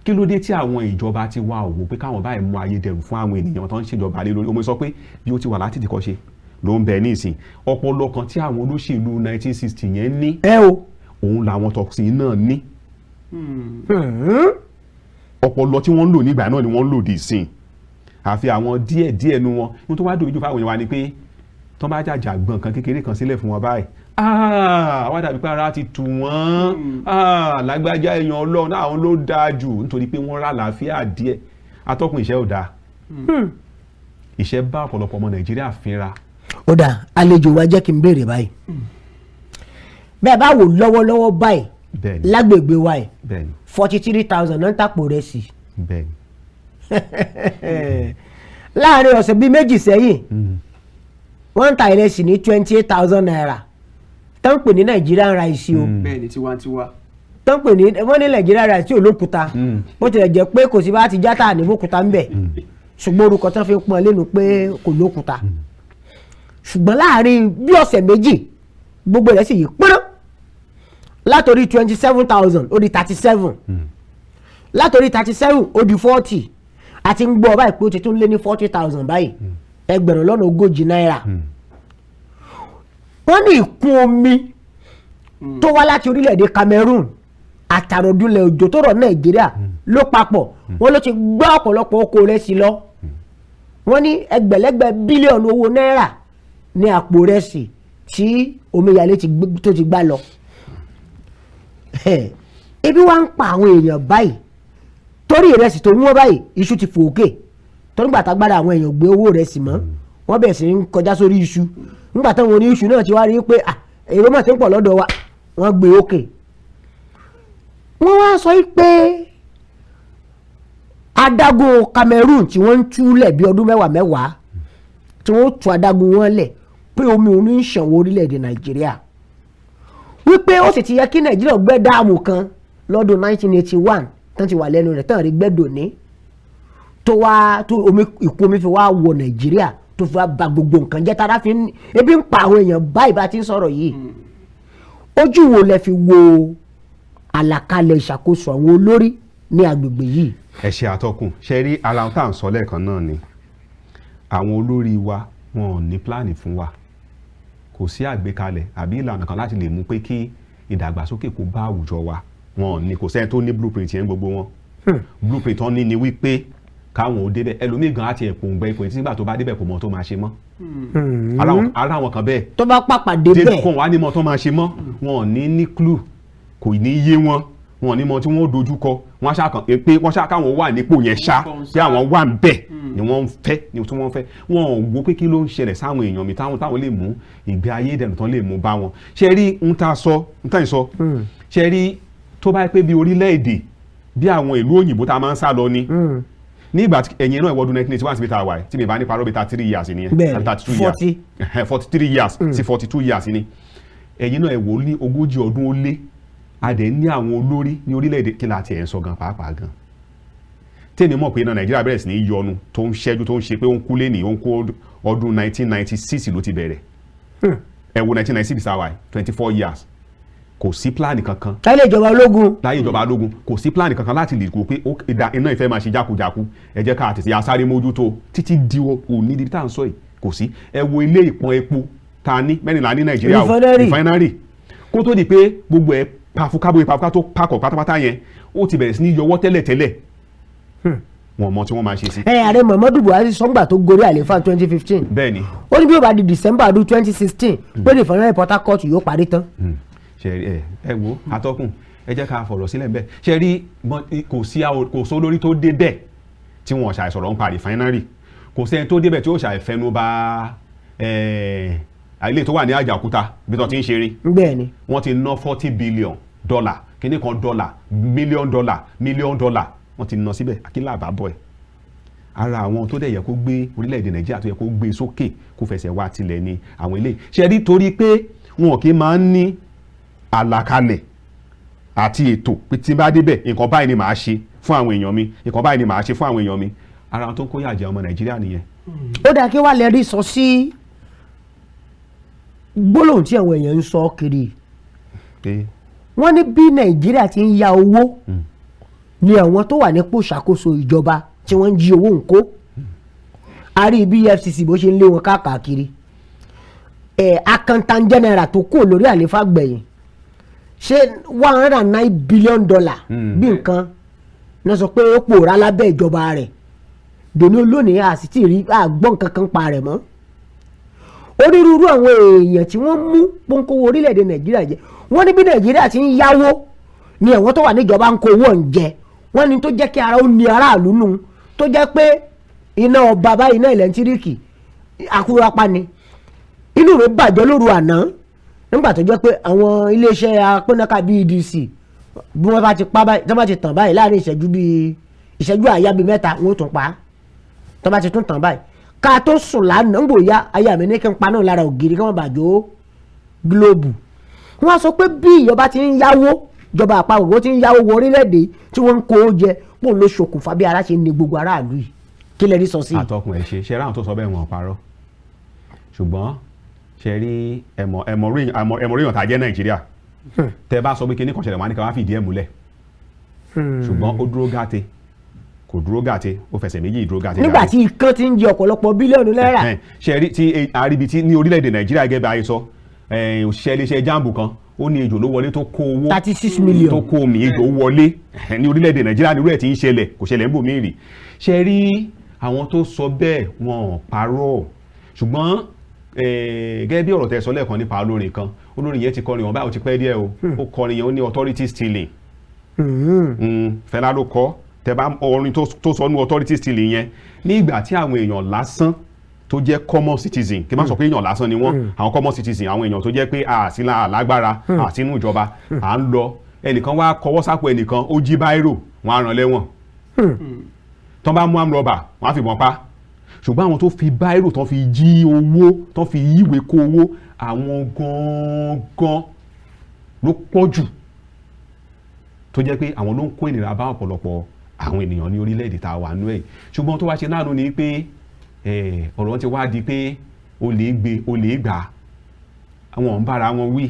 Kí ló dé tí àwọn ìjọba ti wá òwò pé káwọn báyìí mú ayé dẹrùn fún àwọn ènìyàn tó ń ṣèjọba lé lórí? Omi sọ pé bí ó ti wà láti dìkọ́ ṣe ló ń bẹ ní ìsìn. Ọpọlọ kan tí àwọn olóṣèlú 1960 yẹn ní, ẹ o òun làwọn tọ̀sí náà ní. Ọpọlọ tí wọ́n ń lò nígbà náà ni wọ́n ń lò dì sí, àfi àwọn díẹ̀ díẹ̀ nu wọn. Ohun tó wá dùn mí jù fáwọn èèyàn wa ni pé tó bá jàjà gbọ̀n kan kékeré kan sílẹ̀ fún wọn báyìí, ah, wá dàbí pé ara ti tù wọ́n. Ah, lágbájá, èèyàn Ọlọ́run náà, àwọn ló dáa jù, nítorí pé wọ́n rà láàfíà díẹ̀. Atọ́kùn, ìṣẹ́ ò dáa, ìṣẹ́ bá ọ̀pọ̀lọpọ̀ ọmọ Nàìjíríà fínra. Ó dà, àlejò wa, jẹ́ kí n béèrè báyìí. Bẹ́ẹ̀ bá wò lọ́wọ́lọ́wọ́ báyìí, lágbègbè wa yìí, 43,000 náà ń tàpò rẹ̀ sí. Láàrin ọ̀sẹ̀ bíi 2 sẹ́yìn, wọ́n ń ta ìrẹsì ní 28,000 naira tó ń pè ní Nigerian rice o. Bẹ́ẹ̀ ni, tiwantiwa. Tó ń pè ní, wọ́n ní Nigerian rice tí ò lókúta, bó tilẹ̀ jẹ́ pé kò sí bá ti játa ní bókúta ń bẹ̀, ṣùgbọ́n orúkọ tán fi ń pọ́n lẹ́nu pé kò lókúta. Ṣùgbọ́n láàrin bí ọ̀sẹ̀ 2, gbogbo rẹ̀ sì yí pọ́nrán látòrí 27,000, ó di 37, látòrí 37, ó di 40. Àti ń gbọ́ báyìí pé ó ti tún lé ní 40,000 báyìí, 40,000 náírà. Wọ́n ní ìkún omi tó wá láti orílẹ̀-èdè Cameroon àtàròdúnlẹ̀ òjò tó rọ̀ Nàìjíríà ló papọ̀, wọ́n ló ti gbá ọ̀pọ̀lọpọ̀ oko rẹ̀ sí lọ. Wọ́n ní ẹgbẹ̀lẹ́gbẹ̀ bílíọ̀nù owó náírà ní àpò rẹsì tí omíyalé tó ti gbá lọ. Ebi wá ń pa àwọn èèyàn báyìí torí ìrẹsì tó wọ́n báyìí, iṣu ti fò òkè. Tó nígbà tágbára àwọn èèyàn gbé owó rẹ̀ sì mọ́, wọ́n bẹ̀rẹ̀ sí ń kọjá sórí iṣu. Nígbà táwọn oní iṣu náà ti wá rí pé èrò mà ti ń pọ̀ lọ́dọ̀ wa, wọ́n gbé òkè. Wọ́n wá sọ pé adágún Cameroon tí wọ́n ń túlẹ̀ bí ọdún mẹ́wàá mẹ́wàá tí wọ́n tú adágún wọn lẹ̀, pé omi òun ń ṣàn wọ orílẹ̀-èdè Nàìjíríà, wípé ó sì ti yẹ kí Nàìjíríà gbẹ́ dáàmù kan lọ́dún 1981 tán ti wà lẹ́nu rẹ̀ tán rí gbẹ́dọ̀ ní tó wá tó omi ìkún omi fi wá wọ Nàìjíríà, tó fi wá ba gbogbo nǹkan jẹ́, tara fi ń ebi ń pa àwọn èèyàn báyìí bá ti ń sọ̀rọ̀ yìí. Ojú wo lẹ fi wo àlàkalẹ̀ ìṣàkóso àwọn olórí ní agbègbè yìí? Ẹ ṣe, àtọkùn. Ṣe rí ara tá à ń sọ lẹ́ẹ̀kan náà ni, àwọn olórí wa, wọn ò ní plan fún wa. Kò sí àgbékalẹ̀ àbí ìlànà kan láti lè mú pé kí ìdàgbàsókè kó bá àwùjọ wa. Wọn ò ní, kò sẹ́ni tó ní blueprint yẹn. Gbogbo wọn, blueprint tán ní ni wípé káwọn ò débẹ̀. Ẹlòmíì gan àti ẹ̀pọ̀ òǹgbẹ ipò tí nígbà tó bá débẹ̀, kò mọ tó máa ṣe mọ́. Ara àwọn kan bẹ́ẹ̀. Tó bá pàpà débẹ̀, kò wá ní mọ tó máa ṣe mọ́. Wọn ò ní clue, kò ní yé wọn, wọn ò ní mọ tí wọ́n dojú kọ. Wọ́n ṣàkàn pé wọ́n ṣá káwọn wà nípò yẹn ṣá, pé àwọn wà ń bẹ̀ ni wọ́n ń fẹ́, ni tí wọ́n ń fẹ́. Wọn ò wo pé kí ló ń ṣẹlẹ̀ sáwọn èèyàn mi, táwọn lè mú ìgbé ayé ìdẹ̀rùn tán lè mú bá wọn. Ṣe rí ń ta sọ, ń tà ń sọ, ṣe rí tó bá yẹ pé bí orílẹ̀-èdè bí àwọn ìlú òyìnbó tá a máa ń sá lọ ni ní ìgbà ẹ̀yìn náà, ìwọ́dún 1981 síbi tá a wà yìí, tí mi bá ní parọ́, bí 33 years nìyẹn, 32 years, 43 years sí 42 years ni. Ẹ̀yìn náà, ẹ̀ wò ó, ní 40 ọdún ó lé, a dẹ̀ ní àwọn olórí ní orílẹ̀-èdè. Kí la tiẹ̀ ń sọ gan pàápàá gan tèmi mọ̀ pé iná Nàìjíríà bẹ̀rẹ̀ sí ní yọnu, tó ń ṣẹ́jú, tó ń ṣe pé ó ń kú lé ní ó ń kó, ọdún 1996 ló ti bẹ̀rẹ̀. Ẹ wo 1996 sáwà, 24 years, kò sí plan kankan. Láyé ìjọba ológun. Láyé ìjọba ológun, kò sí plan kankan láti lè kó pé iná ìfẹ́ máa ṣe jákujáku. Ẹ jẹ́ ká tètè asáré mójútó títí di òní ibi tá à ń sọ yìí, kò sí. Ẹ wo ilé ìpọn epo ta ní, 14 ní Nàìjíríà o. Refinery. Refinery. Kó tó di pé gbogbo ẹ pafukábóye pafuká tó pakọ̀ pátápátá yẹn, ó ti bẹ̀rẹ̀ sí ní yọwọ́ tẹ́lẹ̀tẹ́lẹ̀. Wọn mọ tí wọ́n máa ṣe sí. Ẹ ààrẹ Muhammadu Buhari sọ́ngbà tó gorí àlééfà 2015, ó ní bí ó bá di December ọdún 2016 pé refinery Port Harcourt yóò parí tán. Ṣe rí ẹ wo, atọ́kùn, ẹ jẹ́ ká fọ̀rọ̀ sílẹ̀ bẹ́ẹ̀. Ṣe rí, kò sí kò sólórí tó dé bẹ́ẹ̀ tí wọ́n ṣàìsọ̀rọ̀ ń pa refinery. Kò sẹ́ni tó débẹ̀ tí ó ṣàìfẹnu bà ilé tó wà ní Àjàòkúta bí tó ti ń ṣeré. Wọ́n ti ná $40 billion, kíní kan dollar, million dollar, million dollar, wọ́n ti ná síbẹ̀. Akínlá àbábọ̀ ẹ̀, ara àwọn tó dẹ̀ yẹ kó gbé orílẹ̀-èdè Nàìjíríà, tó yẹ kó gbé sókè, kó fẹsẹ̀ wá tilẹ̀ ni àwọn eléyìí. Ṣe rí, torí pé wọn kì í máa ń ní àlàkalẹ̀ àti ètò pé tí n bá débẹ̀, nǹkan báyìí ni màá ṣe fún àwọn èèyàn mi, nǹkan báyìí ni màá ṣe fún àwọn èèyàn mi, ara wọn tó ń kó yà jẹ ọmọ Nàìjíríà nìyẹn. Ó dáa, kí wàá lè rí sọ sí gbólóhùn tí àwọn èèyàn ń sọ kiri? Pé Wọ́n ní bí Nàìjíríà ti ń ya owó ni àwọn tó wà nípò ìṣàkóso ìjọba tí wọ́n ń jí owó ń kó. A rí bí EFCC bó ṣe ń lé wọn káàkiri. Ẹ̀ accountant general tó kúrò lórí àlééfà gbẹ̀yìn, ṣé $109 billion bí nǹkan náà sọ pé ó pòórá lábẹ́ ìjọba rẹ̀. Dòní olónìí, a sì ti rí àgbọ̀n nǹkan kan pa rẹ̀ mọ́. Onírúurú àwọn èèyàn tí wọ́n mú pọ́nkówó orílẹ̀-èdè Nàìjíríà jẹ, wọ́n ní bí Nàìjíríà ti ń yáwó ni àwọn tó wà níjọba ń kó owó ń jẹ. Wọ́n ní tó jẹ́ kí ara ó ní aráàlú nù, tó jẹ́ pé iná ọba báyìí, iná ẹ̀lẹ́ńtíríkì àkúrápá ni. Inú mi bàjẹ́ lóru àná nígbà tó jẹ́ pé àwọn iléeṣẹ́ apínnáká BEDC, bí wọ́n bá ti pa báyìí, tí wọ́n bá ti tàn báyìí láàrin ìṣẹ́jú bíi ìṣẹ́jú àyá bíi 3, wọ́n ó tún pa á. Tó bá ti tún tàn báyìí, ká tó sùn lánàá, ń gbòòyà aya mi ní kí n paná lára ògiri kí wọ́n bàjọ́ gílóòbù. Wọ́n á sọ pé bí ìjọba ti ń yáwó, ìjọba àpapọ̀ bó ti ń yáwó wọ orílẹ̀-èdè tí wọ́n ń kó jẹ, pòun ló ṣokùnfà bí ara ṣe ń ni gbogbo aráàlú yìí. Kí lẹ rí sọ sí i? Àtọkùn, ẹ ṣe. Ṣe ráhùn tó sọ bẹ́ẹ̀, wọn ò parọ́. Ṣùgbọ́n ṣe rí, ẹ̀mọ̀ ríyàn tá a jẹ́ Nàìjíríà, tẹ bá sọ pé kíní kan ṣẹlẹ̀, wọn á ní ká wá fìdí ẹ̀ múlẹ̀. Ṣùgbọ́n ó dúró gàtè, kò dúró gàtè, ó fẹsẹ̀ méjì dúró gàtè. Nígbà tí ikán ti ń jẹ ọ̀pọ̀lọpọ̀ bílíọ̀nù náírà. Ẹ̀hẹ́n. Ṣe rí tí àríbi tí ní orílẹ̀-èdè Nàìjíríà, gẹ́gẹ́ bí ayé sọ, òṣìṣẹ́ iléeṣẹ́ JAMB kan, ó ní ejò ló wọlé tó kó owó. 36 million. Tó kó omi ejò wọlé. Ẹ̀hẹ́n, ní orílẹ̀-èdè Nàìjíríà ní irú ẹ̀ tí ń ṣẹlẹ̀, kò ṣẹlẹ̀ ń bò mí rí. Ṣe rí, àwọn tó sọ bẹ́ẹ̀, wọn ò parọ́. Ṣùgbọ́n gẹ́gẹ́ bí ọ̀rọ̀ tẹ́ sọ lẹ́ẹ̀kan nípa olórin kan, olórin yẹn ti kọrin wọn báyìí, ó ti pẹ́ díẹ̀ o. Ó kọrin yẹn, ó ní authority stealing. Fẹlá ló kọ. Tẹ́ bá orin tó sọ ní authority stealing yẹn, ní ìgbà tí àwọn èèyàn lásán tó jẹ́ common citizen, kí n má sọ pé èèyàn lásán ni wọ́n, àwọn common citizen, àwọn èèyàn tó jẹ́ pé àsílà àlágbára àsínú ìjọba, à ń lọ, ẹnìkan wá kọwọ́ sápò ẹnìkan, ó jí báírò, wọ́n á rán lẹ́wọ̀n. Tán bá mú armed robber, wọ́n á fìbọn pa. Ṣùgbọ́n àwọn tó fi báírò tán fi jí owó, tán fi yíwèé kó owó, àwọn gangan ló pọ̀ jù, tó jẹ́ pé àwọn ló ń kó ìnira bá ọ̀pọ̀lọpọ̀ àwọn ènìyàn ní orílẹ̀-èdè tá a wà nú ẹ̀. Ṣùgbọ́n tó wá ṣe láàánú ni pé ọ̀rọ̀ ti wá di pé olè gbé, olè gbà, àwọn ò ń bára wọn wí.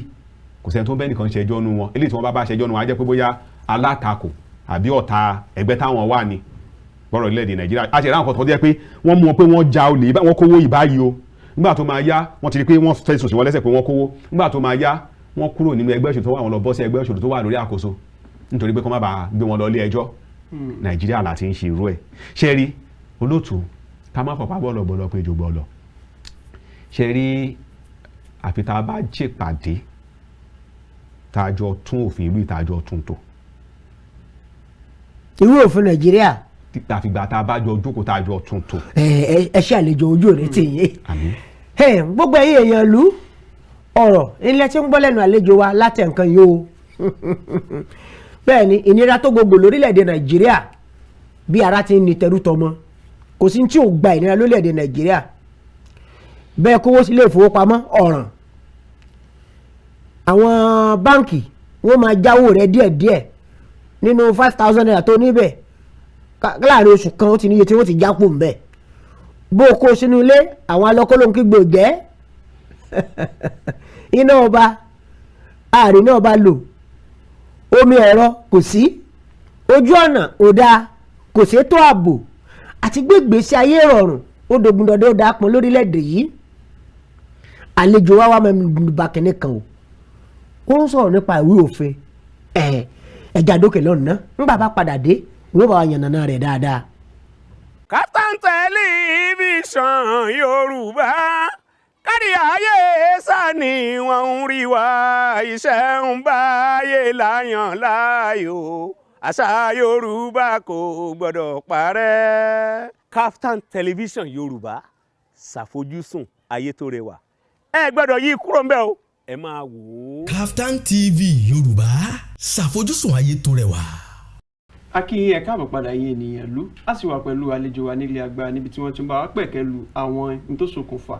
Kò sẹ́ni tó ń bẹ́ nìkan ṣẹjọ́ nu wọn. Eléyìí tí wọ́n bá bá ṣẹjọ́ nu wọn, á jẹ́ pé bóyá alátakò àbí ọ̀tá ẹgbẹ́ táwọn wà ní bọ́rọ̀ orílẹ̀-èdè Nàìjíríà. A ṣe ráwọn kan tó jẹ́ pé wọ́n mú wọn pé wọ́n ja olè, wọ́n kówó ìbáyìí o. Nígbà tó máa yá, wọ́n ti rí pé wọ́n fẹ̀sùn sí wọn lẹ́sẹ̀ pé wọ́n kówó. Nígbà tó máa yá, wọ́n kúrò nínú ẹgbẹ́ òṣèlú tó wà, wọn lọ bọ́ sí ẹgbẹ́ òṣèlú tó wà lórí àkóso, nítorí pé kó má bàa gbé wọn lọ ilé ẹjọ́. Nàìjíríà láti ń ṣe irú ẹ̀. Ṣe rí, olóòtú, ká má fọ̀pá bọ́ọ̀lọ̀ bọ́ọ̀lọ̀ pé jò bọ́ọ̀lọ̀. Ṣe rí, àfi tá a bá ṣèpàdé, tá a jọ tún òfin ìlú, ìta jọ tún tò. Irú òfin Nàìjíríà? Àfìgbà tá a bá jọ jókòó, tá a jọ tún tò. Ẹ ẹ ṣe, àlejò, ojú òní tì yín. Àmín. Gbogbo ẹ̀yin èèyàn ìlú, ọ̀rọ̀ ilẹ̀ tí ń gbọ́ lẹ́nu àlejò wa látẹ̀ nǹkan yìí o. Bẹ́ẹ̀ ni, ìnira tó gbogbo lórílẹ̀‐èdè Nàìjíríà, bí ara ti ń ni tẹrú tọmọ, kò sí tí ò gba ìnira lórílẹ̀‐èdè Nàìjíríà. Bẹ́ẹ̀ kówó sílé ìfowópamọ́, ọ̀ràn. Àwọn báǹkì, wọ́n máa jáwó rẹ̀ díẹ̀díẹ̀ nínú ₦5,000 tó níbẹ̀. Láàrin oṣù kan, ó ti níye tí wọ́n ti jápò ń bẹ̀. Bó o kó sínú ilé, àwọn alọ́kọ́lóhunkígbe ò jẹ́. Iná ọba ààrin náà bá lò, omi ẹ̀rọ kò sí, ojú ọ̀nà ò dáa, kò sétò ààbò àti gbégbèsè ayé ìrọ̀rùn. Ó dogun dandan, ó dáa pọn lórílẹ̀‐èdè yìí. Àlejò wa wá mẹ́nu bà kínní kan o, ó ń sọ̀rọ̀ nípa ìwé òfin. Ẹ̀ ẹ̀já dókè lọ́nà ńgbà bá padà dé, wọ́n bá wa yànnàná rẹ̀ dáadáa. Kaftan Television Yorùbá, kárí ayé sani wọ́n ń rí wa. Iṣẹ́ ń báyé láyàn láàyò, àṣà Yorùbá kò gbọ́dọ̀ parẹ́. Kaftan Television Yorùbá, ṣàfojúsùn ayé tó rẹwà. Ẹ gbọ́dọ̀ yí kúrò ńbẹ̀ o, ẹ máa wò ó. Kaftan TV Yorùbá, ṣàfojúsùn ayé tó rẹwà. A kí yín, ẹ káàbọ̀ padà yín ènìyàn lú. A sì wà pẹ̀lú àlejò wa nílé agbára, níbi tí wọ́n tún bá wa pẹ̀kẹ́ lu àwọn ohun tó ṣokùnfà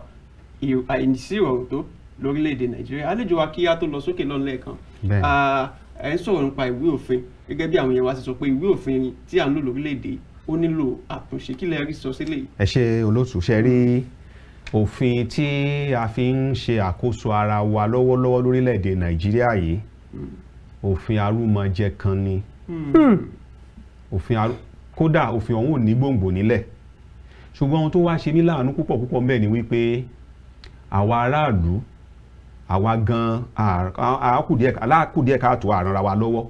àìsí ìrọ̀rùn tó lórílẹ̀‐èdè Nàìjíríà. Àlejò wa, kí á tó lọ sókè lọ́nà lẹ́ẹ̀kan, ẹ ń sọ̀rọ̀ nípa ìwé òfin. Gẹ́gẹ́ bí àwọn èèyàn wa ṣe sọ pé ìwé òfin tí à ń lò lórílẹ̀‐èdè, ó nílò àtúnṣe, kí lẹ rí sọ sílẹ̀ yìí? Ẹ ṣe, olóòtú. Ṣe rí, òfin tí a fi ń ṣe àkóso ara wa lọ́wọ́lọ́wọ́ lórílẹ̀‐èdè Nàìjíríà yìí, òfin arúmọjẹ kan ni. Òfin arú, kódà òfin ọ̀hún ò ní gbòǹgbò nílẹ̀. Ṣùgbọ́n ohun tó wá ṣe mí láàánú púpọ̀ púpọ̀ ńbẹ̀ ni wípé àwa aráàlú, àwa gan alákùdíẹ̀ káàtó, àrànra wa lọ́wọ́.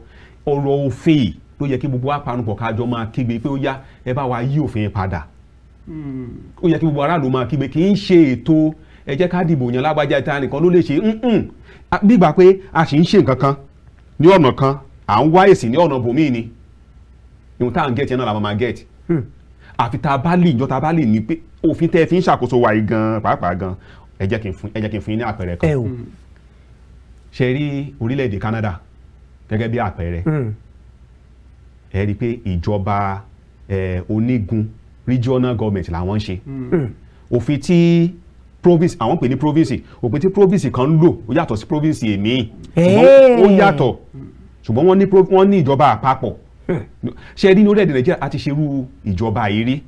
Ọ̀rọ̀ òfin yìí ló yẹ kí gbogbo wa panupọ̀, ká jọ máa kígbe pé ó yá, ẹ bá wa yí òfin padà. Ó yẹ kí gbogbo aráàlú máa kígbe. Kì í ṣe ètò ẹ jẹ́ ká dìbò yan lágbájá ìta nìkan ló lè ṣe nǹkan. Bígbà pé a sì ń ṣe nǹkan kan ní ọ̀nà kan, à ń wá èsì ní ọ̀nà bòmíì ni. Ìhun tá à ń get yẹn náà la máa get. Àfi tá a bá lè jọ, tá a bá lè ní pé òfin tẹ́ ẹ fi ń ṣàkóso wa yìí gan pàápàá gan. Ẹ jẹ́ kí n fún yín ní àpẹẹrẹ kan. Ẹ o. Ṣe rí orílẹ̀-èdè Canada gẹ́gẹ́ bí àpẹẹrẹ, ẹ rí i pé ìjọba onígun, regional government làwọn ń ṣe. Òfin tí province, àwọn pè ní province, òfin tí province kan ń lò, ó yàtọ̀ sí province èmi. Ṣùgbọ́n ó yàtọ̀, ṣùgbọ́n wọ́n ní ìjọba àpapọ̀. Ṣe rí, ní orílẹ̀-èdè Nàìjíríà, a ti ṣerú ìjọba yìí rí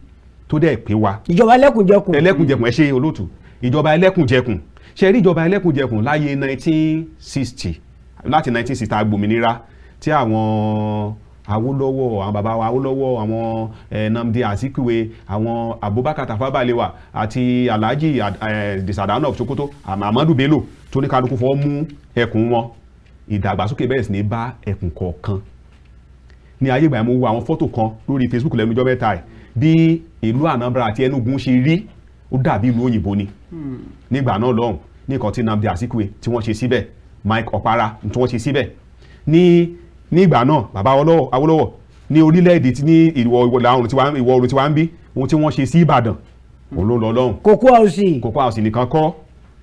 tó dẹ̀ pé wa. Ìjọba ẹlẹ́kùnjẹkùn. Ẹlẹ́kùnjẹkùn, ẹ ṣe, olóòtú, ìjọba ẹlẹ́kùnjẹkùn. Ṣe rí, ìjọba ẹlẹ́kùnjẹkùn láyé 1960, láti 1960 agbòmìnira, tí àwọn Awólọ́wọ̀, àwọn bàbá wa Awólọ́wọ̀, àwọn Nnamdi Azikiwe, àwọn Abubakar Tafawa Balewa àti Alhaji the Sardauna of Sokoto, Ahmadu Bello, tó ní kálukú fọ́ mú ẹkùn wọn, ìdàgbàsókè bẹ̀rẹ̀ sí ní bá ẹkùn kọ̀ọ̀kan. Ní ayé ìgbà yẹn, mo wo àwọn fọ́tò kan lórí Facebook lẹ́nu ọjọ́ mẹ́ta ẹ̀, bí ìlú Anambra àti Enugu ṣe rí, ó dàbí ìlú òyìnbó ni nígbà náà lọ́hùn. Ní nǹkan tí Nnamdi Azikiwe tí wọ́n ṣe síbẹ̀, Mike Okpara tí wọ́n ṣe síbẹ̀ ní nígbà náà, bàbá Awólọ́wọ̀ Ní orílẹ̀-èdè tí ní ìwọ̀ oòrùn tiwa, ìwọ̀ oòrùn tiwa ń bí, ohun tí wọ́n ṣe sí Ìbàdàn, òun ló ń lọ lọ́hùn. Cocoa House. Cocoa House nìkan kọ́,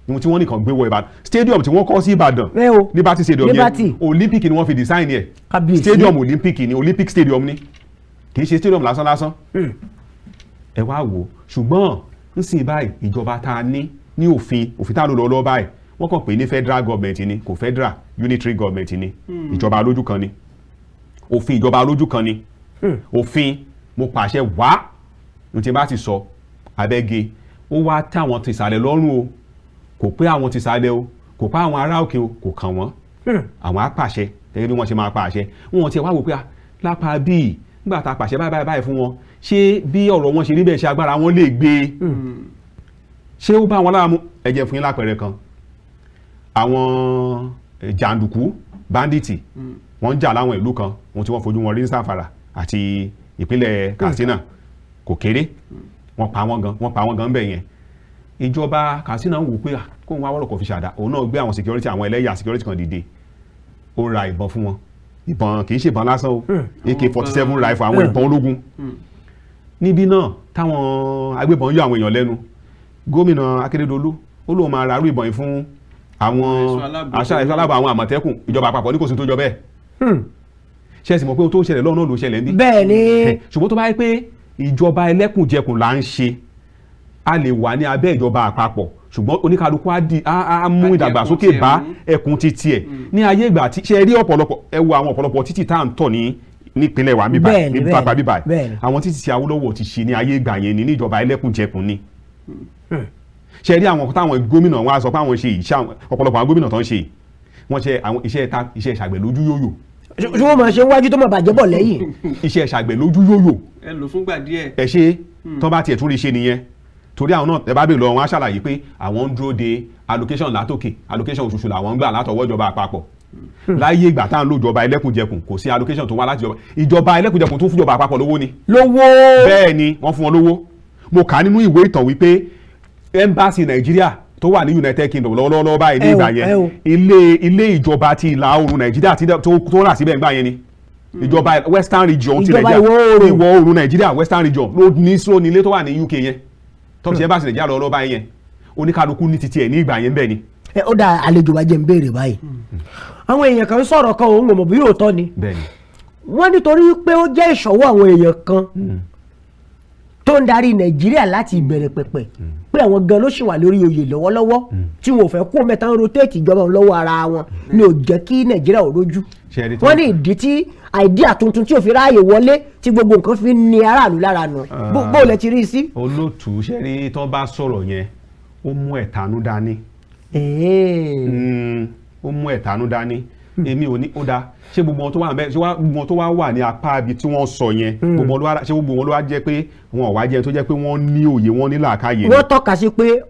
ohun tí wọ́n nìkan gbé wọ Ìbàdàn, stadium tí wọ́n kọ́ sí Ìbàdàn, Ẹ o. Liberty Stadium yẹn, Liberty. Olympic ni wọ́n fi design yẹn. Kábíyèsí. Stadium Olympic ni, Olympic Stadium ni, kì í ṣe stadium lásán lásán. Ẹ wá wò ó, ṣùgbọ́n nsìn báyìí, ìjọba tá a ní ní òfin tá a lò lọ́wọ́ báyìí, wọ́n kàn pé ní federal government ni, kò federal, unitary government ni, ìjọba alójú kan ni, òfin ìjọba alójú kan ni. Òfin mo pàṣẹ wá ní tí n bá ti sọ abẹ́gẹ́, ó wá táwọn ti sàlẹ̀ lọ́rùn o, kò pé àwọn ti sàlẹ̀ o, kò pé àwọn ará òkè o, kò kàn wọ́n. Àwọn á pàṣẹ gẹ́gẹ́ bí wọ́n ṣe máa pàṣẹ. Wọn ti wá wò pé ah, lápá bíi nígbà tá a pàṣẹ báyìí báyìí báyìí fún wọn, ṣé bí ọ̀rọ̀ wọn ṣe rí bẹ́ẹ̀, ṣe agbára wọn lè gbé e, ṣé ó bá wọn lára mu? Ẹ jẹ́ fún yín lápẹẹrẹ kan. Àwọn jàǹdùkú, bandit, wọ́n ń jà láwọn ìlú kan. Ohun tí wọ́n fojú wọn rí ní Zamfara àti ìpínlẹ̀ Katsina kò kéré. Wọ́n pa wọ́n gan, wọ́n pa wọ́n gan bẹ́ẹ̀ yẹn. Ìjọba Katsina ń wò pé ah, kóun wá wọ́rọ̀ kò fi ṣàdá, òun náà gbé àwọn security, àwọn ẹlẹ́yà security kan dìde, ó ra ìbọn fún wọn. Ìbọn kì í ṣe ìbọn lásán o, AK-47 rifle, àwọn ìbọn ológun. Níbí náà, táwọn agbébọn yọ àwọn èèyàn lẹ́nu, gómìnà Akérédolú ó lóun máa ra irú ìbọn yìí fún àwọn ẹ̀ṣọ́ aláàbò. Ẹ̀ṣọ́ aláàbò, àwọn Àmọ̀tẹ́kùn. Ìjọba àpapọ̀ ní kò sí tó jọ bẹ́ẹ̀. Ṣe é sì mọ̀ pé ohun tó ń ṣẹlẹ̀ lọ́nà ló ń ṣẹlẹ̀ níbí? Bẹ́ẹ̀ ni. Ṣùgbọ́n tó bá yẹ pé ìjọba ẹlẹ́kùnjẹkùn là ń ṣe, a lè wà ní abẹ́ ìjọba àpapọ̀, ṣùgbọ́n oníkálukú á di á mú Á di ìdàgbàsókè ẹkùn bá tiẹ̀ mú. ẹkùn títí ẹ̀. Ní ayé ìgbà tí ṣe rí ọ̀pọ̀lọpọ̀, ẹ wo àwọn ọ̀pọ̀lọpọ̀ títì tá à ń tọ̀ ní nípínlẹ̀ wa bíbá Bẹ́ẹ̀ni, ní bẹ́ẹ̀ni, pápá bíbá, bẹ́ẹ̀ni. àwọn títì tí Awólọ́wọ̀ ti ṣe ní ayé ìgbà yẹn ní níjọba ẹlẹ́kùnjẹkùn ni. Ṣe rí àwọn táwọn gómìnà wọn á sọ pé àwọn ṣe iṣẹ́, ọ̀pọ̀lọpọ̀ àwọn gómìnà tó ń ṣe yìí, wọ́n ṣe àwọn iṣẹ́ ta, iṣẹ́ ṣàgbẹ̀ lójú yóyò. Ṣé wọ́n máa ṣe wájú tó máa bàjẹ́ bọ̀ lẹ́yìn? Iṣẹ́ ṣàgbẹ̀ lójú yóyò. Ẹ lò fúngbà díẹ̀. Ẹ ṣe tó bá tiẹ̀ tún rí ṣe nìyẹn, torí àwọn náà, ẹ bá bèèrè lọ wọn, á ṣàlàyé pé àwọn ń dúró de allocation látòkè. Allocation oṣooṣù làwọn ń gbà látọwọ́ ìjọba àpapọ̀. Láyé ìgbà tá à ń lò ìjọba ẹlẹ́kùnjẹkùn, kò sí allocation tó wá láti ìjọba ẹlẹ́kùnjẹkùn tó ń fúnjọba àpapọ̀ lówó ni. Lówó. Bẹ́ẹ̀ ni, wọ́n fún wọn lówó. Mo kà á nínú ìwé ìtàn wípé embassy Nàìjíríà tó wà ní United Kingdom lọ́wọ́lọ́wọ́ báyìí ní Ẹ o, ìgbà yẹn, ẹ o. ilé ìjọba ti ìlà oòrùn Nàìjíríà tó rà síbẹ̀ ńgbà yẹn ni ìjọba Western Region ti Ìjọba Nàìjíríà, ìwọ̀ oòrùn. Ìwọ̀ oòrùn Nàìjíríà, Western Region, ló ní sọ ní ilé tó wà ní UK yẹn, tó fi ṣe embassy Nàìjíríà lọ́wọ́lọ́wọ́ báyìí yẹn. Oníkálukú ní titi ẹ̀ ní ìgbà yẹn bẹ́ẹ̀ ni. Ẹ ó dá, àlejò wa, jẹ́ ń béèrè báyìí. Àwọn èèyàn kan ń sọ̀rọ̀ kan, òun ò mọ̀ bí yóò tọ́ ni. Bẹ́ẹ̀ ni. Wọ́n nítorí pé ó jẹ́ ìṣọwọ́ àwọn èèyàn kan tó ń darí Nàìjíríà láti ìbẹ̀rẹ̀ pẹ̀pẹ̀, pé àwọn gan ló ṣì wà lórí oyè lọ́wọ́lọ́wọ́, tí wọn ò fẹ́ kó mẹ́ta ń rotate ìjọba lọ́wọ́ ara wọn, ni ò jẹ́ kí Nàìjíríà ò rójú. Ṣé ẹ rí tó- Wọ́n ní ìdí tí idea tuntun tí ò fi ráàyè wọlé, tí gbogbo nǹkan fi ń ní aráàlú lára nù. Bó lẹ ti rí i sí. Olótùú, ṣe rí tó bá sọ̀rọ̀ yẹn, ó mú ẹ̀tanú dání. Ó mú ẹ̀tanú dání. Èmi ò ní ó dáa. Ṣé gbogbo wọn tó wà níbẹ̀, ṣé gbogbo wọn tó wá wà ní apá ibi tí wọ́n sọ yẹn, gbogbo wọn ló wá, ṣé gbogbo wọn ló wá jẹ́ pé wọn ò wá jẹ́ tó jẹ́ pé wọ́n ní òye, wọ́n ní làákàyè ni? Wọ́n tọ́ka sí pé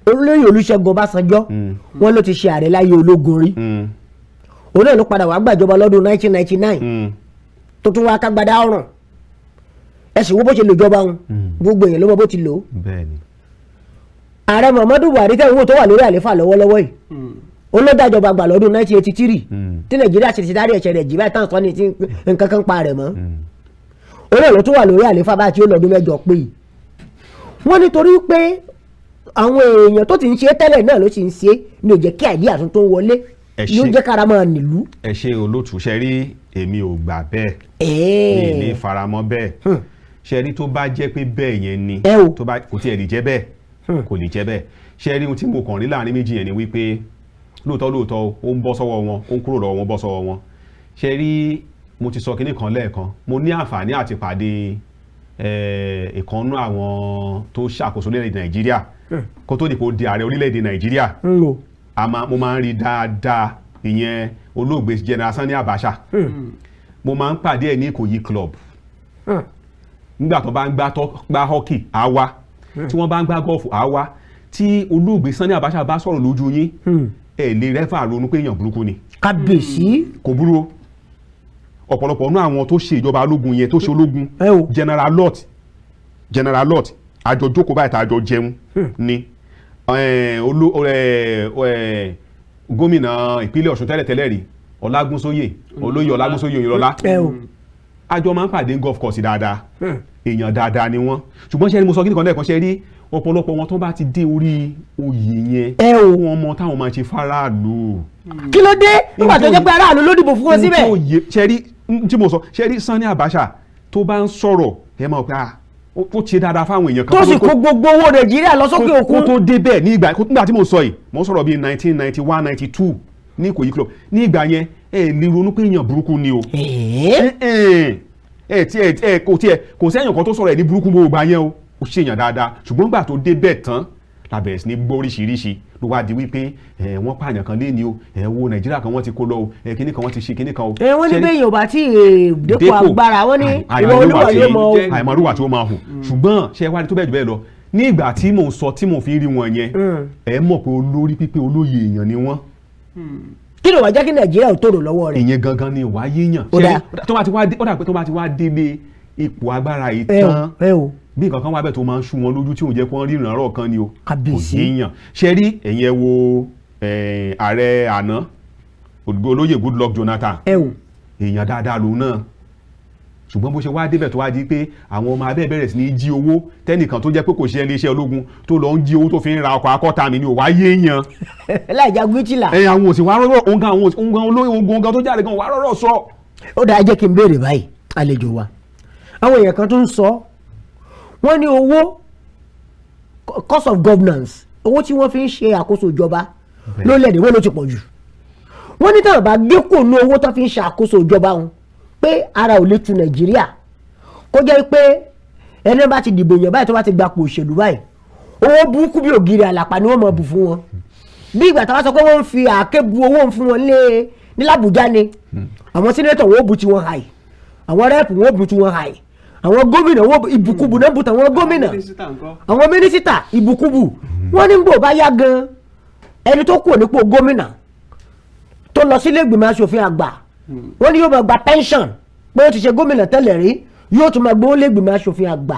olóyè Olúṣẹ́gun Ọbásanjọ́, wọ́n ló ti ṣe ààrẹ láyé ológun rí. Òun náà ló padà wá gbàjọba lọ́dún 1999, tó tún wá kágbádá ọ̀ràn. Ẹ sì wo bó ṣe lò jọba wọn, gbogbo èèyàn ló mọ bó ti lò ó. Ààrẹ Muhammadu Buhari tẹ̀ ń wò tó wà lórí àlééfà lọ́wọ́lọ́wọ́ yìí, ó ló dájọba gbà lọ́dún 1983, tí Nàìjíríà sì ti dárí ẹ̀ṣẹ̀ rẹ̀ jì báyìí, táwọn sọ ní ti nǹkan kan pa rẹ̀ mọ́. Òun náà ló tún wà lórí àlééfà báyìí tí ó lọ́dún 8 pé yìí. Wọ́n nítorí pé àwọn èèyàn tó ti ń ṣe é tẹ́lẹ̀ náà ló ti ń ṣe é, ní ò jẹ́ kí idea tuntun wọlé, Ẹ ní ó ṣé. jẹ́ kára máa nílùú. Ẹ ṣe, olótùú. Ṣe rí, èmi ò gbà bẹ́ẹ̀, mi ní faramọ́ bẹ́ẹ̀. Ṣe rí, tó bá jẹ́ pé bẹ́ẹ̀ yẹn ni, Ẹ o. tó bá kò tiẹ̀ lè jẹ́ bẹ́ẹ̀, kò lè jẹ́ bẹ́ẹ̀. Ṣe rí, ohun tí mo kàn rí láàrin méjì yẹn ni wípé lóòótọ́ lóòótọ́, ó ń bọ́ sọ́wọ́ wọn, ó ń kúrò lọ́wọ́ wọn, bọ́ sọ́wọ́ wọn. Ṣe rí, mo ti sọ kinní kan lẹ́ẹ̀kan, mo ní àǹfààní àti pàdé ìkànnú àwọn tó ṣàkóso orílẹ̀-èdè Nàìjíríà kó tó dìpọ̀ di ààrẹ orílẹ̀-èdè Nàìjíríà. Ń lò. A máa mo máa ń rí dáadáa, ìyẹn olóògbé General Sani Abacha. Mo máa ń pàdé ẹ̀ ní Ìkòyí Club. Nígbà tó bá ń gbá hockey, á wá. Tí wọ́n bá ń gbá golf, á wá. Tí olóògbé Sani Abacha bá sọ̀rọ̀ lójú yín, ẹ lè rẹ́fà ronú pé èèyàn burúkú ni. Kábíyèsí. Kò burú o. Ọ̀pọ̀lọpọ̀ nínú àwọn tó ṣe ìjọba ológun yẹn, tó ṣe ológun, Ẹ o. General Lott, àjọ jókòó báyìí, tá a jọ jẹun ni. Gómìnà ìpínlẹ̀ Ọ̀ṣun tẹ́lẹ̀tẹ́lẹ̀ rí, Ọlágúnsóyè, olóyè Ọlágúnsóyè Oyèlọ́lá. Ẹ o. Àjọ máa ń pàdé ní golf course dáadáa. Èèyàn dáadáa ni wọ́n, ṣùgbọ́n ṣe ni mo sọ kí nìkan lẹ́ẹ̀kan, ṣe rí ọ̀pọ̀lọpọ̀ wọn tó bá ti dé orí oyè yẹn, Ẹ o. wọn mọ táwọn máa ṣe faraàlú. Kí ló dé nígbà tó jẹ́ pé aráàlú ló dìbò fún wọn síbẹ̀? N tó yé, ṣe rí tí mo sọ, ṣe rí Sani Abacha tó bá ń sọ̀rọ̀, ẹ máa pé ah, ó ṣe dáadáa fáwọn èèyàn kan tó sì kó gbogbo owó Nàìjíríà lọ sókè kó òkun. tó débẹ̀ ní ìgbà nígbà tí mo sọ yìí, mo sọ̀rọ̀ bíi 1991, 92 ní Ìkòyí Club. Ní ìgbà yẹn, ẹ lè ronú pé èèyàn burúkú ni o. Ẹ̀ẹ́. Ẹ tí ẹ ẹ kò tiẹ̀ kò sẹ́yìn kan tó sọ̀rọ̀ ẹ̀ ní burúkú gbogbo ìgbà yẹn o. Ó ṣèyàn dáadáa, ṣùgbọ́n gbà tó débẹ̀ tán la bẹ̀rẹ̀ sí ní gbọ́ oríṣiríṣi, ló wá di wípé ẹ wọ́n pààyàn kan léni o, ẹ wo Nàìjíríà kan wọ́n ti kó lọ o, ẹ kíní kan wọ́n ti ṣe kíní kan o. Ẹ wọ́n ní Ṣé bẹ́ẹ̀ yóò bá tí ì dépò agbára, wọ́n ní ìwọ olúwa yóò mọ o. àìmọ̀lúwà tí ó máa hù. Ṣùgbọ́n ṣe wá ní tó bẹ́ẹ̀ jù bẹ́ẹ̀ lọ, ní ìgbà tí mò ń sọ tí mò ń fi rí wọn yẹn, ẹ mọ̀ pé olórí pípé, olóye èèyàn ni wọ́n. Kí ló wá jẹ́ kí Nàìjíríà ò tòrò lọ́wọ́ rẹ̀? Ìyẹn gangan ni ìwà yíyàn. Ó dáa. Tó bá ti wá dé, ó dà pé tó bá ti wá délé ipò agbára yìí Ẹ o. tán, Ẹ o. bí nǹkan kan wá bẹ́ẹ̀ tó máa ń sú wọn lójú tí ò jẹ́ kí wọ́n rí ìrànlọ́wọ́ kan ni o. Kábíyèsí. Kò yéèyàn. Ṣe rí ẹ̀yin, ẹ wo ààrẹ àná, olóyè Goodluck Jonathan. Ẹ o. Èèyàn dáadáa lòun náà, ṣùgbọ́n bó ṣe wá débẹ̀ tó wá di pé àwọn ọmọ abẹ́ bẹ̀rẹ̀ sí ní jí owó, tẹ́nìkan tó jẹ́ pé kò ṣe iléeṣẹ́ ológun tó lọ ń jí owó tó fi ń ra ọkọ̀ akọ́ta mi ni ò wá yéèyàn. Láì jagun ìtìlá. Ẹ àwọn òsì wá rọ́rọ̀ òun gan, àwọn òsì òun gan, olóyè ogun gan tó jáde gan wá rọ́rọ̀ sọ. Ó dáa, jẹ́ kí n béèrè báyìí, àlejò wa. Àwọn èèyàn kan tó ń sọ, wọ́n ní owó cost of governance, owó tí wọ́n fi ń ṣe àkóso ìjọba lórílẹ̀‐èdè wọn ló ti pọ̀ jù. Wọ́n ní táwọn bá gé kò ní owó tó fi ń ṣe àkóso ìjọba wọn, pé ara ò lè tu Nàìjíríà, kó jẹ́ pé ẹni bá ti dìbò yàn báyìí, tó bá ti gbapò òṣèlú báyìí, owó burúkú bí ògiri àlàpà ni wọ́n máa bù fún wọn, bí ìgbà táwọn sọ pé wọ́n ń fi àáké bu owó fún wọn lé ní l'Àbújá ni. Àwọn senator wọ́n bu tiwọn hàì, àwọn rep wọ́n bu tiwọn hàì, àwọn gómìnà wọ́n ìbùkúbù náà bu tàwọn gómìnà. Mínísítà ńkọ́? Àwọn mínísítà, ìbùkúbù. Wọ́n ní gbò bá yá gan, ẹni tó kúrò nípò gómìnà tó lọ sílé ìgbìmọ̀ asòfin àgbà, wọ́n ní yóò máa gba pension pé ó ti ṣe gómìnà tẹ́lẹ̀ rí, yóò tún máa gbowó lé ìgbìmọ̀ asòfin àgbà,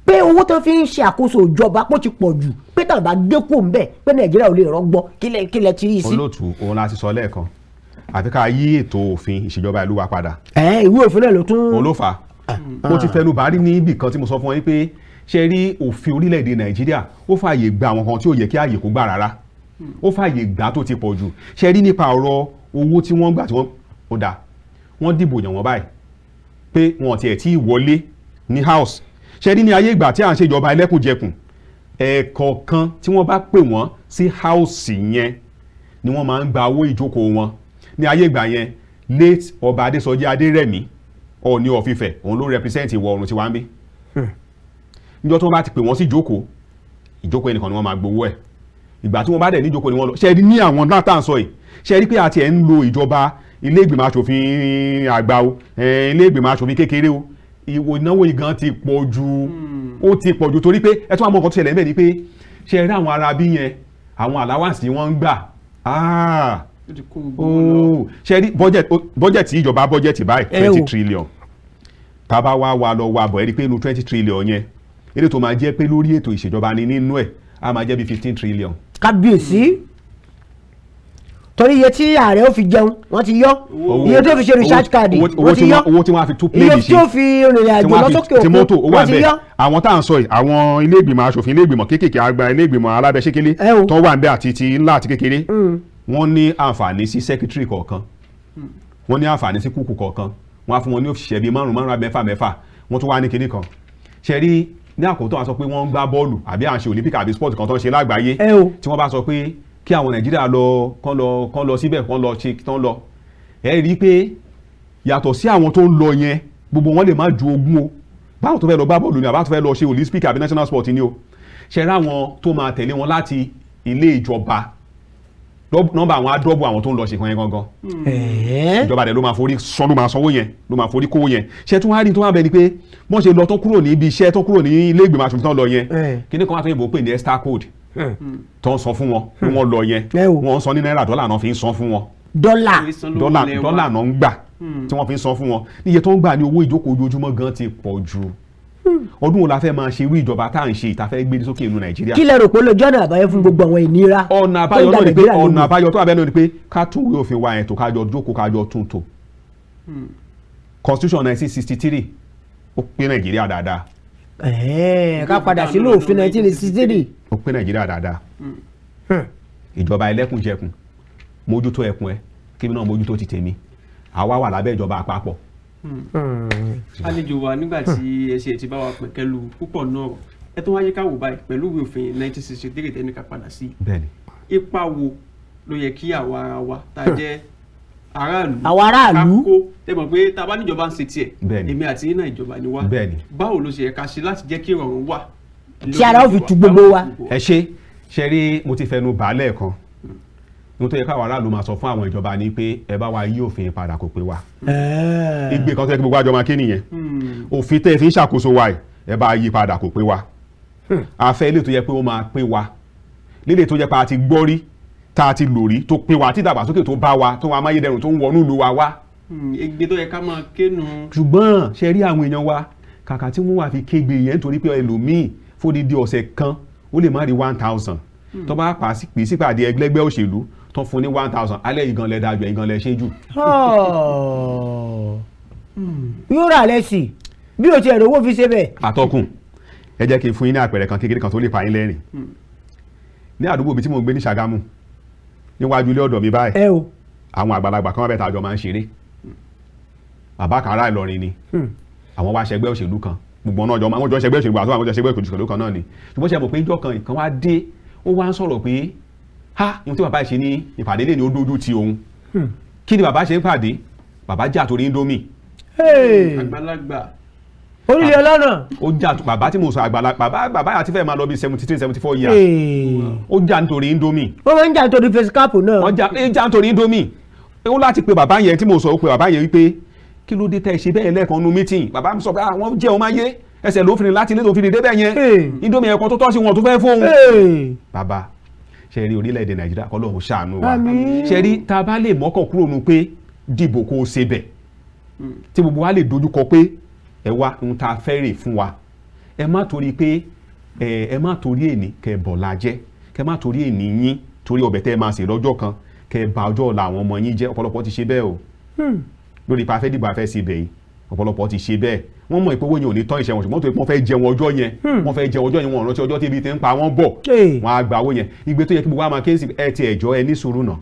pé owó tó fi ń ṣe àkóso ìjọba pó ti pọ̀ jù, pé tàbá bá gé kó ń bẹ̀ pé Nàìjíríà ò lè rọgbọ. Kílẹ̀ ti rí sí? Olóòtú, òun la ti sọ lẹ́ẹ̀kan, àfi ká yí ètò òfin ìṣèjọba ìlú wa padà. Ẹ ìwé òfin náà ló tún. Òun ló fà á. Mo ti fẹnu bàárí ní ibì kan tí mo sọ fún ọ yín pé ṣe rí òfin orílẹ̀-èdè Nàìjíríà, ó fààyè gba àwọn kan tí ò yẹ kí ààyè kó gbà rárá, ó fààyè gbà tó ti pọ̀ jù. Ṣe rí nípa ọ̀rọ̀ owó tí wọ́n gbà tí wọ́n ó dà, wọ́n dìbò yàn wọ́n báyìí pé wọn tiẹ̀ tí ì wọlé ní house. Ṣe rí ní ayé ìgbà tí à ń ṣèjọba ẹlẹ́kùnjẹkùn, ẹ̀ẹ̀kọ̀ọ̀kan tí wọ́n bá pè wọ́n sí house yẹn ni wọ́n máa ń gba owó ìjókòó wọn. Ní ayé ìgbà yẹn, late Ọba Adésọjí Adérẹ̀mí, Ọọ̀ni of Ifẹ̀, òun ló represent ìwọ̀ oòrùn tiwa ń bí. Níjọ́ tí wọ́n bá ti pè wọ́n sí ìjókòó, ìjókòó ẹnìkan ni wọ́n máa gbowó ẹ̀. Ìgbà tí wọ́n bá dẹ̀ ní ìjókòó ni wọ́n lọ. Ṣe rí ní àwọn náà tá à ń sọ yìí, ṣe rí pé àti ẹ̀ ń lo ìjọba ilé ìgbìmọ̀ asòfin àgbà o, ilé ìgbìmọ̀ asòfin kékeré o, ìwò ìnáwó yìí gan ti pọ̀ jù. Ó ti pọ̀ jù torí pé ẹ tún àwọn nǹkan tó ṣẹlẹ̀ ńbẹ̀ ni pé ṣe rí àwọn ará bí yẹn, àwọn allowance tí wọ́n ń gbà, ah, Ó ti kó gbogbo wọn lọ. oh, ṣe rí budget tí ìjọba budget báyìí, Ẹ 20 o. trillion, tá a bá wá wa lọ wa bọ̀, ẹ rí i pé inú 20 trillion yẹn, eré tó máa jẹ́ pé lórí ètò ìṣèjọba ni nínú ẹ̀ á máa jẹ́ bí 15 trillion. Kábíyèsí! Torí iye tí ààrẹ ó fi jẹun wọ́n ti yọ, iye tó fi ṣe recharge card owó wọ́n tí ti yọ, owó tí wọ́n á fi tún iye plane tí ṣe, ó fi rìnrìn tí àjò wọ́n á lọ fi sókè ti òkun mọ́tò ó wà wọ́n ti bẹ́ẹ̀. yọ. Àwọn tá à ń sọ yìí, àwọn ilé ìgbìmọ̀ aṣòfin, ilé ìgbìmọ̀ kéékèèké àgbà, ilé ìgbìmọ̀ alábẹ́sẹ́kélé Ẹ o. tó wà ń bẹ àti ti ńlá àti kékeré, wọ́n ní àǹfààní sí secretary kọ̀ọ̀kan, wọ́n ní àǹfààní sí kúkú kọ̀ọ̀kan, wọ́n á fún wọn ní òṣìṣẹ́ bíi márùn márùn, mẹ́fà mẹ́fà. Wọ́n tún wá ní kinní kan. Ṣe rí ní àkótó àwọn sọ pé wọ́n ń gbá bọ́ọ̀lù àbí à ń ṣe Olympic àbí sport kan tó ń ṣe lágbàáyé, Ẹ o. tí wọ́n bá sọ pé kí àwọn Nàìjíríà lọ kán lọ síbẹ̀, kán lọ ṣe tán lọ, ẹ rí i pé yàtọ̀ sí àwọn tó ń lọ yẹn, gbogbo wọn lè má ju 20 o. Báwọn tó fẹ́ lọ gbá bọ́ọ̀lù ni àbá tó fẹ́ lọ ṣe Olympic àbí national sport ni o, ṣe rí àwọn tó máa tẹ̀lé wọn láti ilé ìjọba, nọ́mbà àwọn adọ́bù àwọn tó ń lọ ṣe kan yẹn gangan. Ìjọba rẹ̀ ló máa forí sọ, ló máa sanwó yẹn, ló máa forí kówó yẹn. Ṣé tí wọ́n á rí tó wá bẹ ni pé wọ́n ṣe lọ tó kúrò ní ibi iṣẹ́, tó kúrò ní ilé ìgbìmọ̀ aṣòfin tó ń lọ yẹn, kíní kan wá tó yìnbó pè ní extra code tó ń sọ fún wọn pé wọ́n lọ yẹn, Ẹ o. wọ́n ń sọ ní náírà, dọ́là náà fi ń san fún wọn. Dọ́là? Dọ́là, dọ́là náà ń gbà tí wọ́n fi ń san fún wọn. Níye tó ń gbà ní owó ìjókòó ojoojúmọ́ gan ti pọ̀ jù. Ọdún wo la fẹ́ máa ṣe irú ìjọba tá à ń ṣe ìta fẹ́ gbé sókè inú Nàìjíríà? Kí lẹ rò pé lójú ọ̀nà àbáyọ fún gbogbo àwọn ìnira Ọ̀nà tó ń àbáyọ da náà ni pé Nàìjíríà ọ̀nà lógun? àbáyọ tó wà bẹ́ẹ̀ náà ni pé ká tún ìwé òfin wa yẹn tó, ká jọ jókòó, ká jọ tún tò. Constitution 1963, ó pé Nàìjíríà dáadáa. Ká padà sínú òfin 1963. Ó pé Nàìjíríà dáadáa. Ìjọba ẹlẹ́kùnjẹkùn, mójútó ẹkùn ẹ, kí mi náà mójútó ti tèmi, àwa wà lábẹ́ ìjọba àpapọ̀. Àlejò wa, nígbà tí ẹ ṣe ti bá wa pẹ̀kẹ́lu púpọ̀ náà, ẹ tó wáyé káwò báyìí pẹ̀lú ìwé òfin 1963 tẹ́ni ká padà sí, Bẹ́ẹ̀ni. ipa wo ló yẹ kí àwa ara wa tá a jẹ́ aráàlú Àwa aráàlú. ká kó? Ẹ mọ̀ pé tá a bá níjọba ń ṣe tiẹ̀, Bẹ́ẹ̀ni. èmi àti yín náà, ìjọba ni wá. Bẹ́ẹ̀ni. Báwo ló ṣe yẹ ká ṣe láti jẹ́ kí ìrọ̀rùn wà Tí ara ó fi tu gbogbo wa. Ẹ ṣe rí, mo ti fẹnu bà á lẹ́ẹ̀kan. Ohun tó yẹ káwọn aráàlú máa sọ fún àwọn ìjọba ni pé ẹ bá wa yí òfin padà, kò pé wa. Igbe kan tó yẹ kí gbogbo àjọ máa ké nìyẹn. Òfin tẹ́ ẹ fi ń ṣàkóso wa yìí, ẹ bá yí padà, kò pé wa. A fẹ́ ilé tó yẹ pé ó máa pé wa, lílé tó yẹ pé a ti gbọ́ rí, tá a ti lò rí, tó pé wa, tí ìdàgbàsókè tó bá wa, tó wa amáyédẹrùn tó ń wọnú ìlú wa wá. Egbe tó yẹ ká máa kénu. Ṣùgbọ́n ṣe rí àwọn èèyàn wa, kàkà tí wọ́n wà fi kégbe yẹn, nítorí pé ẹlòmíì fódìdí ọ̀sẹ̀ kan, ó lè má rí 1,000, tó bá pa pè sípàdé ẹgbẹ́gbẹ́ òṣèlú, tó fún ní 1,000, alẹ́ yìí gan lẹ dájú, ẹ̀yìn gan lẹ ṣe jù. Yóò rà lẹ́sì bí o ti ẹ̀rọ owó fi ṣe bẹ́ẹ̀. Atọ́kùn, ẹ jẹ́ kí n fún yín ní àpẹẹrẹ kan kékeré kan tó lè pa yín lẹ́rìn. Ní àdúgbò mi tí mò ń gbé ní Ṣàgámù, níwájú ilé ọ̀dọ̀ mi báyìí, Ẹ o. àwọn àgbàlagbà kan wà bẹ́ẹ̀ tá a jọ máa ń ṣeré. Bàbá kan, ará Ìlọrin ni. Àwọn wá ṣẹgbẹ́ òṣèlú kan, gbogbo ọ̀nà ọjọ́ àwọn jọ ṣẹgbẹ́ òṣèlú àti àwọn jọ ṣẹgbẹ́ òṣèlú kan náà ni. Ṣùgbọ́n ṣe mọ̀ pé ìjọ kan, ìkan wá dé, ó wá ń sọ̀rọ̀ pé ha, ohun tí bàbá ṣe ní ìpàdé lè ní, ó dójú ti òun. Kí ni bàbá ṣe ń pàdé? Bàbá jà torí Indomie. Àgbàlagbà. Orílẹ̀ ọlọ́nà. Ó jà. Bàbá tí mo sọ, àgbàlagbà bàbá, bàbá àti fẹ́ẹ̀ máa lọ bí 73, 74 years. Ó jà nítorí Indomie. Wọ́n máa ń jà nítorí face cap náà. Wọ́n jà, ó jà nítorí Indomie. Ó láti pe bàbá yẹn tí mo sọ, ó pe bàbá yẹn wípé kí ló dé tẹ́ ẹ ṣe bẹ́ẹ̀ lẹ́ẹ̀kan nu meeting. Bàbá mi sọ pé àwọn jẹ́ ọmọ ayé ẹsẹ̀ ló fi rìn láti ilé tó fi rìn débẹ̀ yẹn. Indomie ẹ̀kan tó tọ́ sí wọn tó fẹ́ fóun. Bàbá, ṣe rí orílẹ̀-èdè Nàìjíríà, kọ́ lóun ṣàánú wa. Àmín. Ṣe rí, tá a bá lè mọ́kàn kúrò nu pé dìbò kó o ṣe bẹ̀, tí gbogbo wa lè dojúkọ pé ẹ wá, ohun tá a fẹ́ rè fún wa, ẹ má torí pé ẹ má torí èní kẹ bọ̀lá jẹ́, kẹ má torí èní yín, torí ọbẹ̀ tẹ́ ẹ máa sè lọ́jọ́ kan, kẹ bà ọjọ́ ọ̀la àwọn ọmọ yín jẹ́. Ọ̀pọ̀lọpọ̀ ti ṣe bẹ́ẹ̀ o. Lórí ipa afẹ́ dìbò, afẹ́ sí ibẹ̀ yìí, ọ̀pọ̀lọpọ̀ ti ṣe bẹ́ẹ̀. Wọ́n mọ̀ ìpowó yẹn ò ní tán ìṣẹ́ wọn, ṣùgbọ́n tó pé wọ́n fẹ́ jẹun ọjọ́ yẹn, wọ́n fẹ́ jẹun ọjọ́ yẹn, wọ́n rántí ọjọ́ tí ibi ti ń pa wọ́n bọ̀. Wọ́n á gba owó yẹn. Igbe tó yẹ kí gbogbo wa máa ké sí, ẹ ti ẹ̀jọ́, ẹ ní sùúrù náà.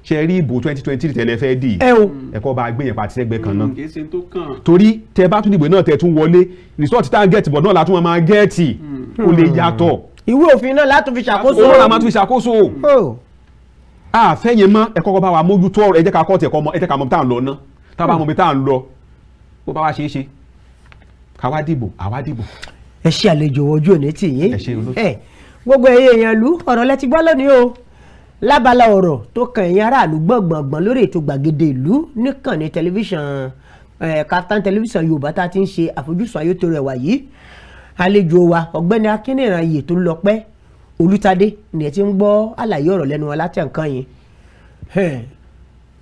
Ṣe rí ìbò 2023 tẹ́lẹ̀ fẹ́ dì, Ẹ o. ẹ̀kọ́ bá gbé yẹn pàtí sẹ́gbẹ́ kan náà. Kì í ṣe tó kàn. Torí tẹ bá tún dìbò náà, tẹ tún wọlé, result tá à ń get bọ̀ náà la tún máa get, ó lè yàtọ̀. Ìwé òfin náà látún fi ṣàkóso. Owó la máa tún fi ṣàkóso. Oh. Àfẹ́ yẹn mọ́. Ẹ kọ́kọ́ bá wa mójútó ọ̀rọ̀, ẹ jẹ́ ká kọ́ tiẹ̀ kọ́ mọ, ẹ jẹ́ ká mọ bí tá à ń lọ ná. Tá a bá mọ bí tá à ń lọ, bó bá wá ṣeé ṣe ká wá dìbò, àwa dìbò. Ẹ ṣe, àlejò, ojú òní tì yín. Ẹ ṣé, olóòtú. Ẹ gbogbo ẹ̀yin èèyàn ìlú, ọ̀rọ̀ lẹ ti gbọ́ lónìí o, lábala ọ̀rọ̀ tó kan ẹ̀yin aráàlú gbọ̀ngbọ̀ngbọ̀n lórí ètò gbàgede ìlú níkànnì tẹlifíṣàn Kaftan Tẹlifíṣàn Yorùbá, tá a ti ń ṣe àfojúsùn ayé tó rẹwà yìí. Àlejò wa, ọ̀gbẹ́ni Akínníran Iyè tó lọ́pẹ́ Olùtadé ni ẹ ti ń gbọ́ àlàyé ọ̀rọ̀ lẹ́nu wọn láti nǹkan yìí.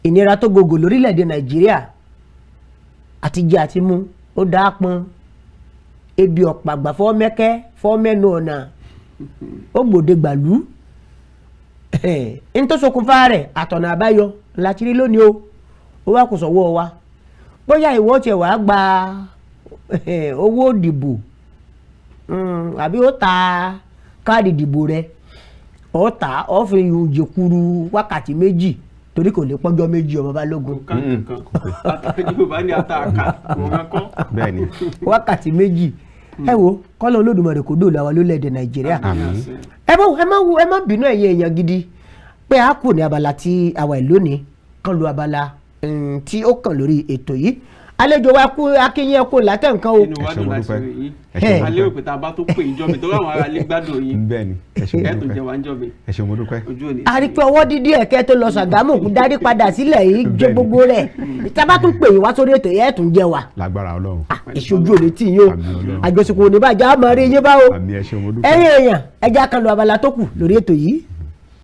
Ìnira tó gògò lórílẹ̀‐èdè Nàìjíríà, àti jẹ àti mu ó dáa pọn, ebi ọ̀pàgbà fọ́ mẹ́kẹ́ fọ́ mẹ́nu ọ̀nà, ó gbòde gbàlú. N tó ṣokùnfà rẹ̀ àtọ̀nà àbáyọ láti rí lónìí o. Ó wá kò sọ̀wọ́ wa bóyá ìwọ tiẹ̀ wàá gba owó ìdìbò àbí ó ta káàdì ìdìbò rẹ, ó ta, ó fi jèkuru wákàtí 2, torí kò lè pọ́jọ́ 2, ọmọ Balógun. Kò ká nǹkan, Yorùbá ní àtàkà kò rán kọ́. Bẹ́ẹ̀ ni. Wákàtí 2. Ẹ wo, kọ́lọ́ Olódùmarè kò dóòlà wa lórílẹ̀‐èdè Nàìjíríà. Àmín. Ẹ má wo, ẹ má bínú, ẹ̀yin èèyàn gidi, pé a kù ní abala tí àwa ìlú ní kan lu abala tí ó kàn lórí ètò yìí. Àlejò wa, kú akínyìn, kú látẹ̀ nǹkan o. Inú wa Ẹ ṣé, dùn mo láti dúpẹ́. rí yín. Ẹ ṣé, mo A lérò dúpẹ́. pé tá a bá tó pè yín jọ́ mi, torí àwọn ará ilé gbádùn yín, Bẹ́ẹ̀ ni, ẹ ṣé, mo ẹ tún dúpẹ́. jẹ wá ń jọ́ mi. Ẹ ṣé, mo dúpẹ́. Ojú òní. A rí pé ọwọ́ dídí ẹ̀kẹ́ tó lọ Ṣàgámù darí padà sílẹ̀ yìí jẹ́ gbogbo rẹ̀. Tá a bá tún pè yín wá sórí ètò yẹn, ẹ̀ tún jẹ́ wa. Lágbára Ọlọ́run. Ìṣojú òní tì yín o. Àmín Ọlọ́run. Àjọṣepọ̀ òní bàjẹ́, àmọ́ rí yín báwo. Àmín, ẹ ṣé, mo dúpẹ́. Ẹ̀yin èèyàn, ẹja kan lu abala tó kù lórí ètò yìí.